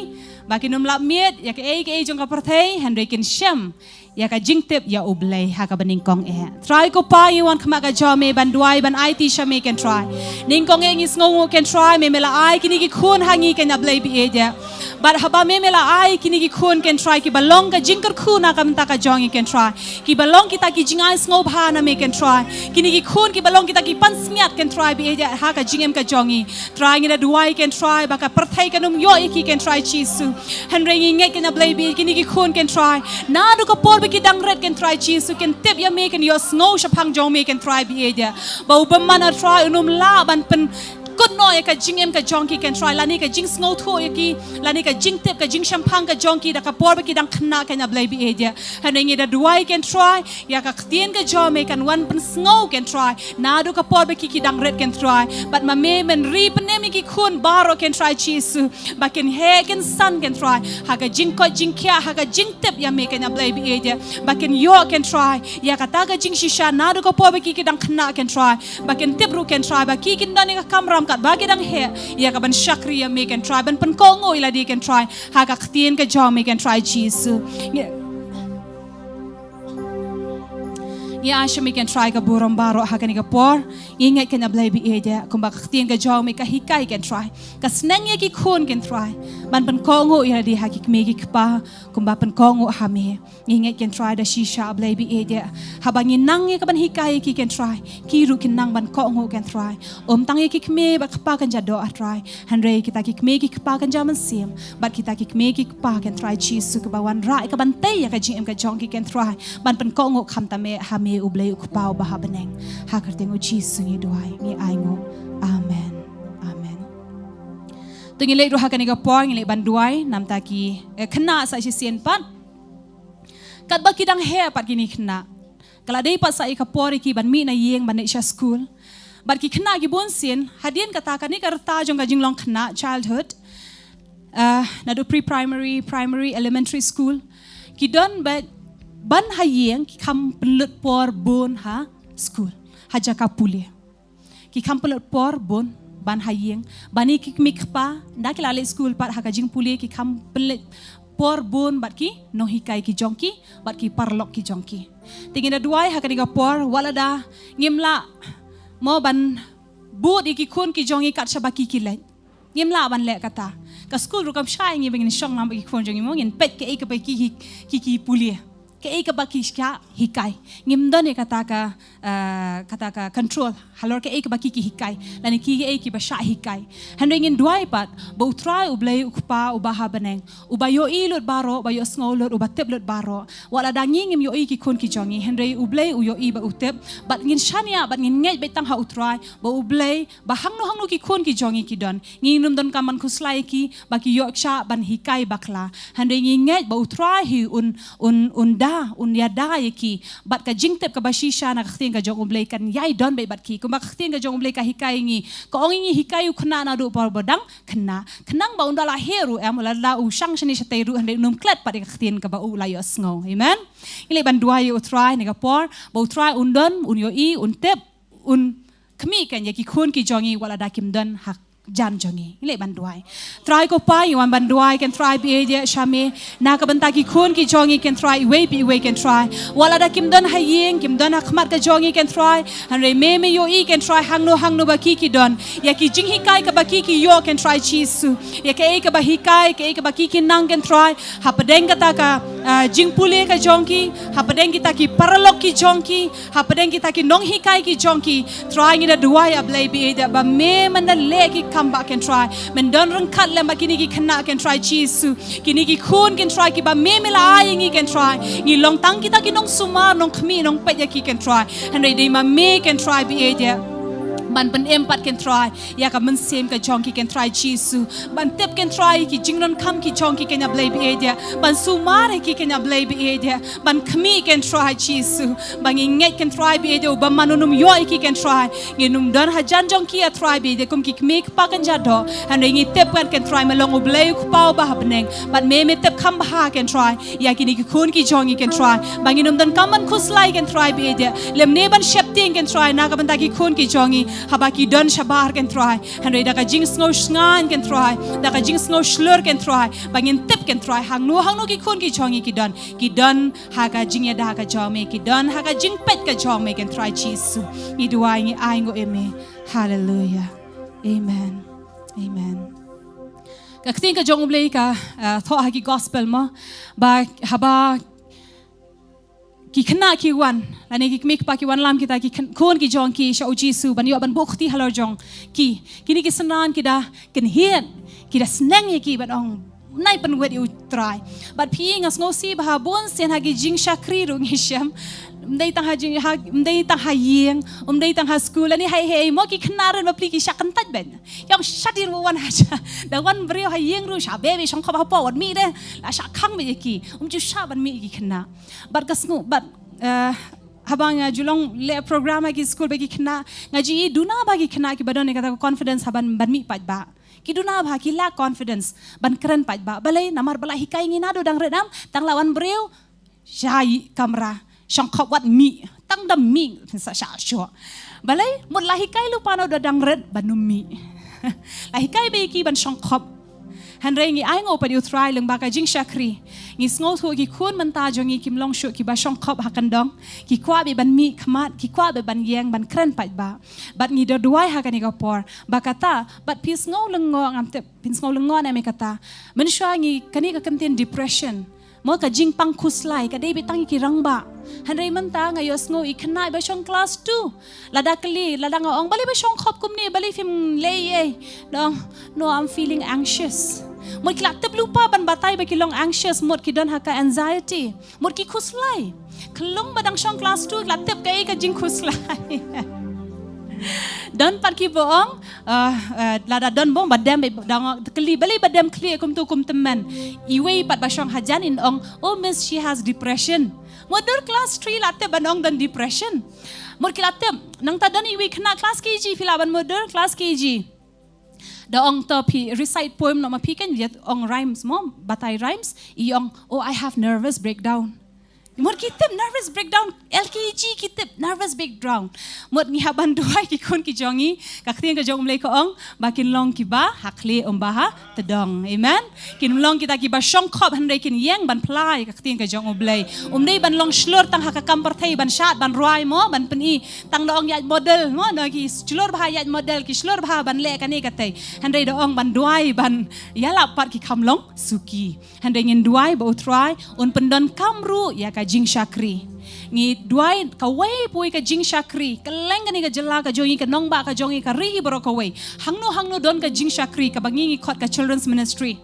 ba kin ym lap miet ïa kaei kaei jong ka pyrthei, hynrei kin shem ïa ka jingtip ïa U Blei ha kaba nyngkong eh. Trai ko Pa, ngi wan khmat ka jong me ban duwai ban aiti sha me, Kynrad Trai. Nyngkong eh ngi sngewnguh, Kynrad Trai, me me la ai kine ki khun ha ngi, Kynrad Blei ba ïeit eh. Bad haba me me la ai kine ki khun, Kynrad Trai, kiba long ka jingkyrkhu na ka bynta ka jong ngi, Kynrad Trai. Kiba long kita ki jingai sngewbha na me, Kynrad Trai. Kine ki khun kiba long kita ki pansngiat, Kynrad Trai ba ïeit eh, ha ka jingim ka jong ngi. Trai, ngi da duwai, Kynrad Trai, ba ka pyrthei kan ym ïoh ïa ki, Kynrad Trai Jisu. Hynrei ngi ngeit, Kynrad Blei ba ïeit, kine ki khun, Kynrad Trai, naduh ka por ba ki dang rit, Kynrad Trai Jisu, kin tip ïa me, kin ïohsngew shaphang jong me, Kynrad Trai ba ïeit eh. Ba u bymman, ah Trai, un ym lah ban pynkut noh ïa ka jingim ka jong ki, Kynrad Trai, lane ka jingsngewthuh ïa ki, lane ka jingtip, ka jingshemphang ka jong ki da ka por ba ki dang khynnah, Kynrad Blei ba ïeit eh. Hynrei ngi da duwai, Kynrad Trai, ïa ka ktien ka jong me kan wan pynsngew, Kynrad Trai, naduh ka por ba ki, ki dang rit, Kynrad Trai. Bad ma me men ri pynim ïa ki khun baroh, Kynrad Trai Jisu, ba kin heh kin san, Kynrad Trai, ha ka jingkoit jingkhiah, ha ka jingtip ïa me, Kynrad Blei ba ïeit eh. Ba kin ïoh, Kynrad Trai, ïa kata ka jingshisha naduh ka por ba ki, ki dang khynnah, Kynrad Trai. Ba kin tip ruh, Kynrad Trai, ba ki kin don ïa ka kamram katba ki dang heh ïa ka ban shakri ïa me, Kynrad Trai, ban pynkohnguh ïa lade, Kynrad Trai, ha ka ktien ka jong me, Kynrad Trai Jisu. Ngi, ngi ai sha me, Kynrad Trai, ka burom baroh ha kane ka por. Ngi ngeit, Kynrad Blei ba ïeit eh, kumba ka ktien ka jong me ka hikai, Kynrad Trai, ka sneng ïa ki khun, Kynrad Trai, ban pynkohnguh ïa lade ha ki kmie ki kpa, kumba pynkohnguh ha me. Ngi ngeit, Kynrad Trai, da shisha, Blei ba ïeit eh, haba ngi nang ïa ka ban hikai ïa ki, Kynrad Trai, ki ruh kin nang ban kohnguh, Kynrad Trai. Ym tang ïa ki kmie bad kpa kan ja doh, ah Trai, hynrei kita ki kmie ki kpa kan ja mynsiem, bad kita ki kmie ki kpa, Kynrad Trai Jisu, kiba wanrah ïa ka ban tei ïa ka jingim ka jong ki, Kynrad Trai, ban pynkohnguh khamtam eh ha me, U Blei U Kpa uba ha bneng. Ha ka kyrteng U Jisu ngi duwai, ngi ainguh. Amen. Amen. To ngi leit ruh ha kane ka por, ngi leit ban duwai namta ki, eh, khynnah sa shisien pat. Katba ki dang heh pat kine ki khynnah, ka la dei pat sa ïa ka por ïa ki ban mih na ïing ban leit sha skul. Bad ki khynnah ki bun sien, hadien kata, kane ka rta jong ka jinglong khynnah, childhood, ah, naduh pre-primary, primary, elementary school, ki don ba ban ha ïing ki kham pynlut por bun ha skul, ha jaka pule. Ki kham pynlut por bun ban ha ïing. Ban ïa ki kmie kpa, ynda ki la leit skul pat ha ka jingpule, ki kham pynlut por bun bad ki nonghikai ki jong ki, bad ki paralok ki jong ki. Te ngi da duwai ha kane ka por, wat lada ngim lah mo ban bud ïa ki khun ki jong ngi kat shaba ki ki leit. Ngim lah ban leh kata. Ka skul ruh kam shai ïa ngi ba ngin shong lang bad ki khun jong ngi mo, ngin peit kaei kaba ki, ki, ki, ki pule. kaei kaba ki shah hikai. Ngim don ïa kata ka, eh, kata ka control halor kaei kaba ki ki hikai lane ki, kaei kiba shah hikai. Hynrei ngin duwai pat ba U Trai U Blei U Kpa uba ha bneng, uba ïohi lut baroh, uba ïohsngew lut, uba tip lut baroh. Wat lada ngi ngim ïohi ki khun ki jong ngi, hynrei U Blei u ïohi bad u tip. Bad ngin shaniah bad ngin ngeit beit tang ha U Trai ba U Blei, ba hangno hangno ki khun ki jong ngi ki don, ngim donkam ban khuslai ïa ki ba ki ïoh shah ban hikai bakla. Hynrei ngi ngeit ba U Trai hi un, un, un da, un ïada ïa ki. Bad ka jingtip kaba shisha na ka ktien ka jong U Blei kan ïai don beit bad ki. Kumba ka ktien ka jong U Blei ka hikai ïa ngi, ka ong ïa ngi, hikai u khynnah naduh por ba u dang khynnah, khnang ba un da la heh ruh, em, lada u shang shane shatei ruh, hynrei un ym klet pat ïa ka ktien kaba u la ïohsngew. Amen. Ngi leit ban duwai ïa U Trai ha kane ka por ba U Trai un don, un ïohi, un tip, un khmih kan ïa ki khun ki jong ngi wat lada kim don ha jan jong ngi. Ngi leit ban duwai. Trai ko Pa, ngi wan ban duwai, kynrad, bad ïeit ïa sha me na ka bynta ki khun ki jong ngi, kynrad, iwei pa iwei, kynrad. Wat lada kim don ha ïing, kim don ha khmat ka jong ngi, kynrad, hynrei me, me ïohi, kynrad, hangno hangno ba ki ki don, ïa ki jinghikai kaba ki ki ïoh, kynrad Jisu, ïa kaei kaba hikai, kaei kaba ki ki nang, kynrad, hapdeng kata ka, ah, jingpule ka jong ki, hapdeng kita ki paralok ki jong ki, hapdeng kita ki nonghikai ki jong ki. Trai, ngi da duwai, A Blei bad ïeit, ba me men da leh ki kam ba, kynrad, men don ryngkat lem bad kine ki khynnah, kynrad Jisu, kine ki khun, kynrad, kiba me, me la ai ïa ngi, kynrad. Ngi long tang kita ki nongsumar, nongkhmih, nongpeit ïa ki, kynrad, hynrei dei ma me, kynrad, bad ïeit, ban pynim pat, kynrad, ïa ka mynsiem ka jong ki, kynrad Jisu, ban tip, kynrad, ïa ki jingdonkam ki jong ki, kynrad, A Blei bad ïeit, ban sumar ïa ki, kynrad, A Blei bad ïeit, ban khmih, kynrad Jisu. Ba ngi ngeit, kynrad, bad ïeit, uba man un ym ïoh ïa ki, kynrad, ngin ym don ha jan jong ki, A Trai bad ïeit, kum ki kmie kpa kynja doh. Hynrei ngi tip pat, kynrad, me long U Blei U Kpa uba ha bneng, bad me, me tip kham bha, kynrad, ïa kine ki khun ki jong ngi, kynrad, ba ngin ym donkam ban khuslai, kynrad, bad ïeit, lymne ban sheptieng, kynrad, na ka bynta ki khun ki jong ngi haba ki don shabar, kynrad. Hynrei da ka jingsngew shngaiñ, kynrad, da ka jingsngew shlur, kynrad, ba ngin tip, kynrad, hangno hangno ki khun ki jong ngi ki don, ki don ha ka jingïada ka jong me, ki don ha ka jingpeit ka jong me, kynrad Jisu. Ngi duwai, ngi ai nguh ïa me. Haleluia. Amen. Amen. Ka ktien ka jong U Blei ka, ah, thoh ha ki gospel mo, ba haba ki khynnah ki wan, lane ki kmie kpa ki wanlam kita ki khun, khun ki jong ki sha U Jisu ban ïoh ban buh kti halor jong ki, kine ki synran ki da kynhied, ki da sneng ïa ki ban ong, nai pynwit ïa U Trai. Bad phi, nga sngewsih ba ha bun sien ha ki jingshakri ruh ngi shem, ym dei tang ha jing, ha, ym dei tang ha ïing, ym dei tang ha skul, lane ha ei ha ei mo, ki khynnah rit bapli ki shah kyntait beit. Ki ong shadien wa wan ha sha, da wan briew ha ïing ruh shah beh beit, shongkhop hapoh, wat mih de, la shah khang beit ïa ki. Ym ju shah ban mih ïa ki khynnah. Bad ka sngew, bad, eh, haba nga ju long leh program ha ki skul bad ki khynnah, nga ju ïohi duna bha ki khynnah kiba don ïa kata ka confidence ha ban, ban mih paidbah. Ki duna bha, ki lack confidence ban kren paidbah. Balei? Namar ba la hikai ïa ngi naduh dang rit, em, tang la wan briew, shah ïa kamra, shongkhop, wat mih, tang da mih sa shah shoh. Balei? Mut la hikai lypa naduh dang rit ban ym mih. La hikai beit ïa ki ban shongkhop. Hynrei ngi ai nguh pat ïa U Trai lyngba ka jingshakri. Ngi sngewthuh ki khun mynta jong ngi kim long shuh kiba shongkhop ha kyndong. Ki kwah beit ban mih khmat, ki kwah beit ban ïeng ban kren paidbah. Bad ngi da duwai ha kane ka por ba kata, bad phi sngew lyngngoh, ngam tip phin sngew lyngngoh ne em ïa kata. Mynshuwa ngi, kane ka kyntien depression, mo, ka jingpang khuslai, ka dei beit tang ïa ki rangbah. Hynrei mynta nga ïohsngew ïa ki khynnah ba shong klas two, lada kylli, lada nga ong, balei ba shongkhop kumne, balei phim leh ei ei, da ong, no, I'm feeling anxious. Mut ki la tip lypa ban batai ba ki long anxious, mut ki don ha ka anxiety, mut ki khuslai. Khyllung ba dang shong klas two, ki la tip kaei ka jingkhuslai. Don pat kiba ong, eh, eh, lada don bong ba dem, da ong, kylli, balei ba dem khlieh kumtu kum tymmen. Iwei pat ba shong hajan in ong, oh miss, she has depression. Mut dur klas three la tip ban ong don depression. Mut ki la tip, nangta don iwei khynnah klas K G, phi lah ban mut dur klas K G. Da ong to phi recite poem noh ma phi, kan ïa ong rhymes mo, batai rhymes, i ong, oh, I have nervous breakdown. Mut ki tip nervous breakdown, L K G ki tip nervous breakdown. Mut ngi hap ban duwai ki khun ki jong ngi, ka ktien ka jong U Blei ka ong ba kin long kiba ha khlieh ym ba ha tdong. Amen. Kin long kita kiba shongkhop hynrei kin ïeng ban plie, ka ktien ka jong U Blei. Ym dei ban long shlur tang ha ka kam pyrthei, ban shad, ban rwai mo, ban pyni. Tang da ong ïaid model mo, da ki shlur bha ïaid model, ki shlur bha ban leh kane katei. Hynrei da ong ban duwai ban ïalap pat ki kham long suki. Hynrei ngin duwai ba U Trai un pyndonkam ruh ïa ka jingshakri. Ngi duwai kawei pa kawei ka jingshakri, kylleng kane ka jylla ka jong ngi, ka nongbah ka jong ngi, ka ri hi baroh kawei. Hangno hangno don ka jingshakri kaba ngi ngi khot ka children's ministry.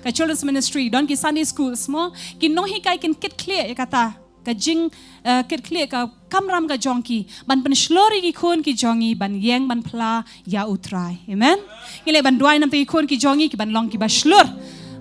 Ka children's ministry, don ki Sunday schools mo, ki nonghikai kin kitkhlieh ïa kata ka jing, eh, kitkhlieh ka kamram ka jong ki ban pynshlur ïa ki khun ki jong ngi ban ïeng ban phla ïa U Trai. Amen. Ngi leh ban duwai namar ki khun ki jong ngi ki ban long kiba shlur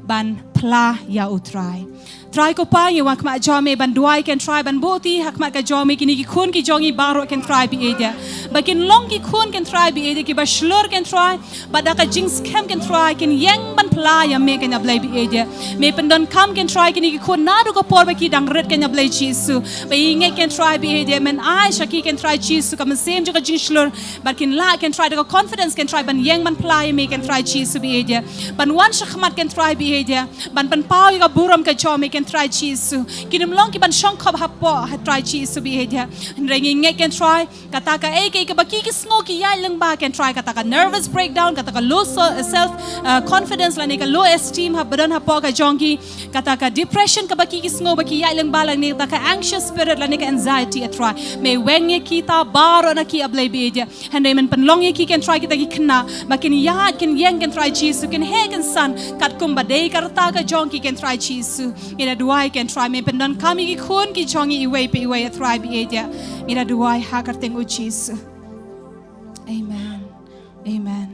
ban phla ïa U Trai. Trai ko Pa, ngi wan khmat jong me ban duwai kynrad, ban buh ti ha khmat ka jong me kine ki khun ki jong ngi baroh kynrad, Baieit. Ba kin long ki khun kynrad, Baieit, kiba shlur kynrad, bad da ka jingskhem kynrad kin ïeng ban phla ïa me, kane Blei, Baieit. Me pyndonkam kynrad kine ki khun naduh ka por ba ki dang rit, kane Blei Jisu. Ba ngi ngeit kynrad, Baieit, men ai sha ki kynrad Jisu ka mynsiem jong ka jingshlur, bad kin lah kynrad da ka confidence kynrad ban ïeng ban phla ïa me, kynrad Jisu, Baieit. Ban wan sha khmat kynrad, Baieit, ban pynpaw ïa ka burom ka jong me, kynrad Jisu. Kin ym long ki ban shongkhop hapoh, ha Trai Jisu, Baieit. Hynrei ngi ngeit kynrad, kata kaei kaei kaba ki ki sngew ki ïaid lyngba kynrad, kata ka nervous breakdown, kata ka low so-, self, uh, confidence lane ka low esteem haba don hapoh ka jong ki, kata ka depression kaba ki ki sngew ba ki ïaid lyngba, lane kata ka anxious spirit lane ka anxiety, A Trai. Me weng ïa kita baroh na ki, A Blei, Baieit. Hynrei men pynlong ïa ki kynrad kita ki khynnah ba kin ïaid kin ïeng kynrad Jisu, kin heh kin san katkum ba dei ka rta ka jong ki kynrad Jisu. Ngi da duwai kynrad, me pyndonkam ïa ki khun ki jong ngi iwei pa iwei, A Trai, Baieit. Ngi da duwai ha ka kyrteng U Jisu. Amen. Amen.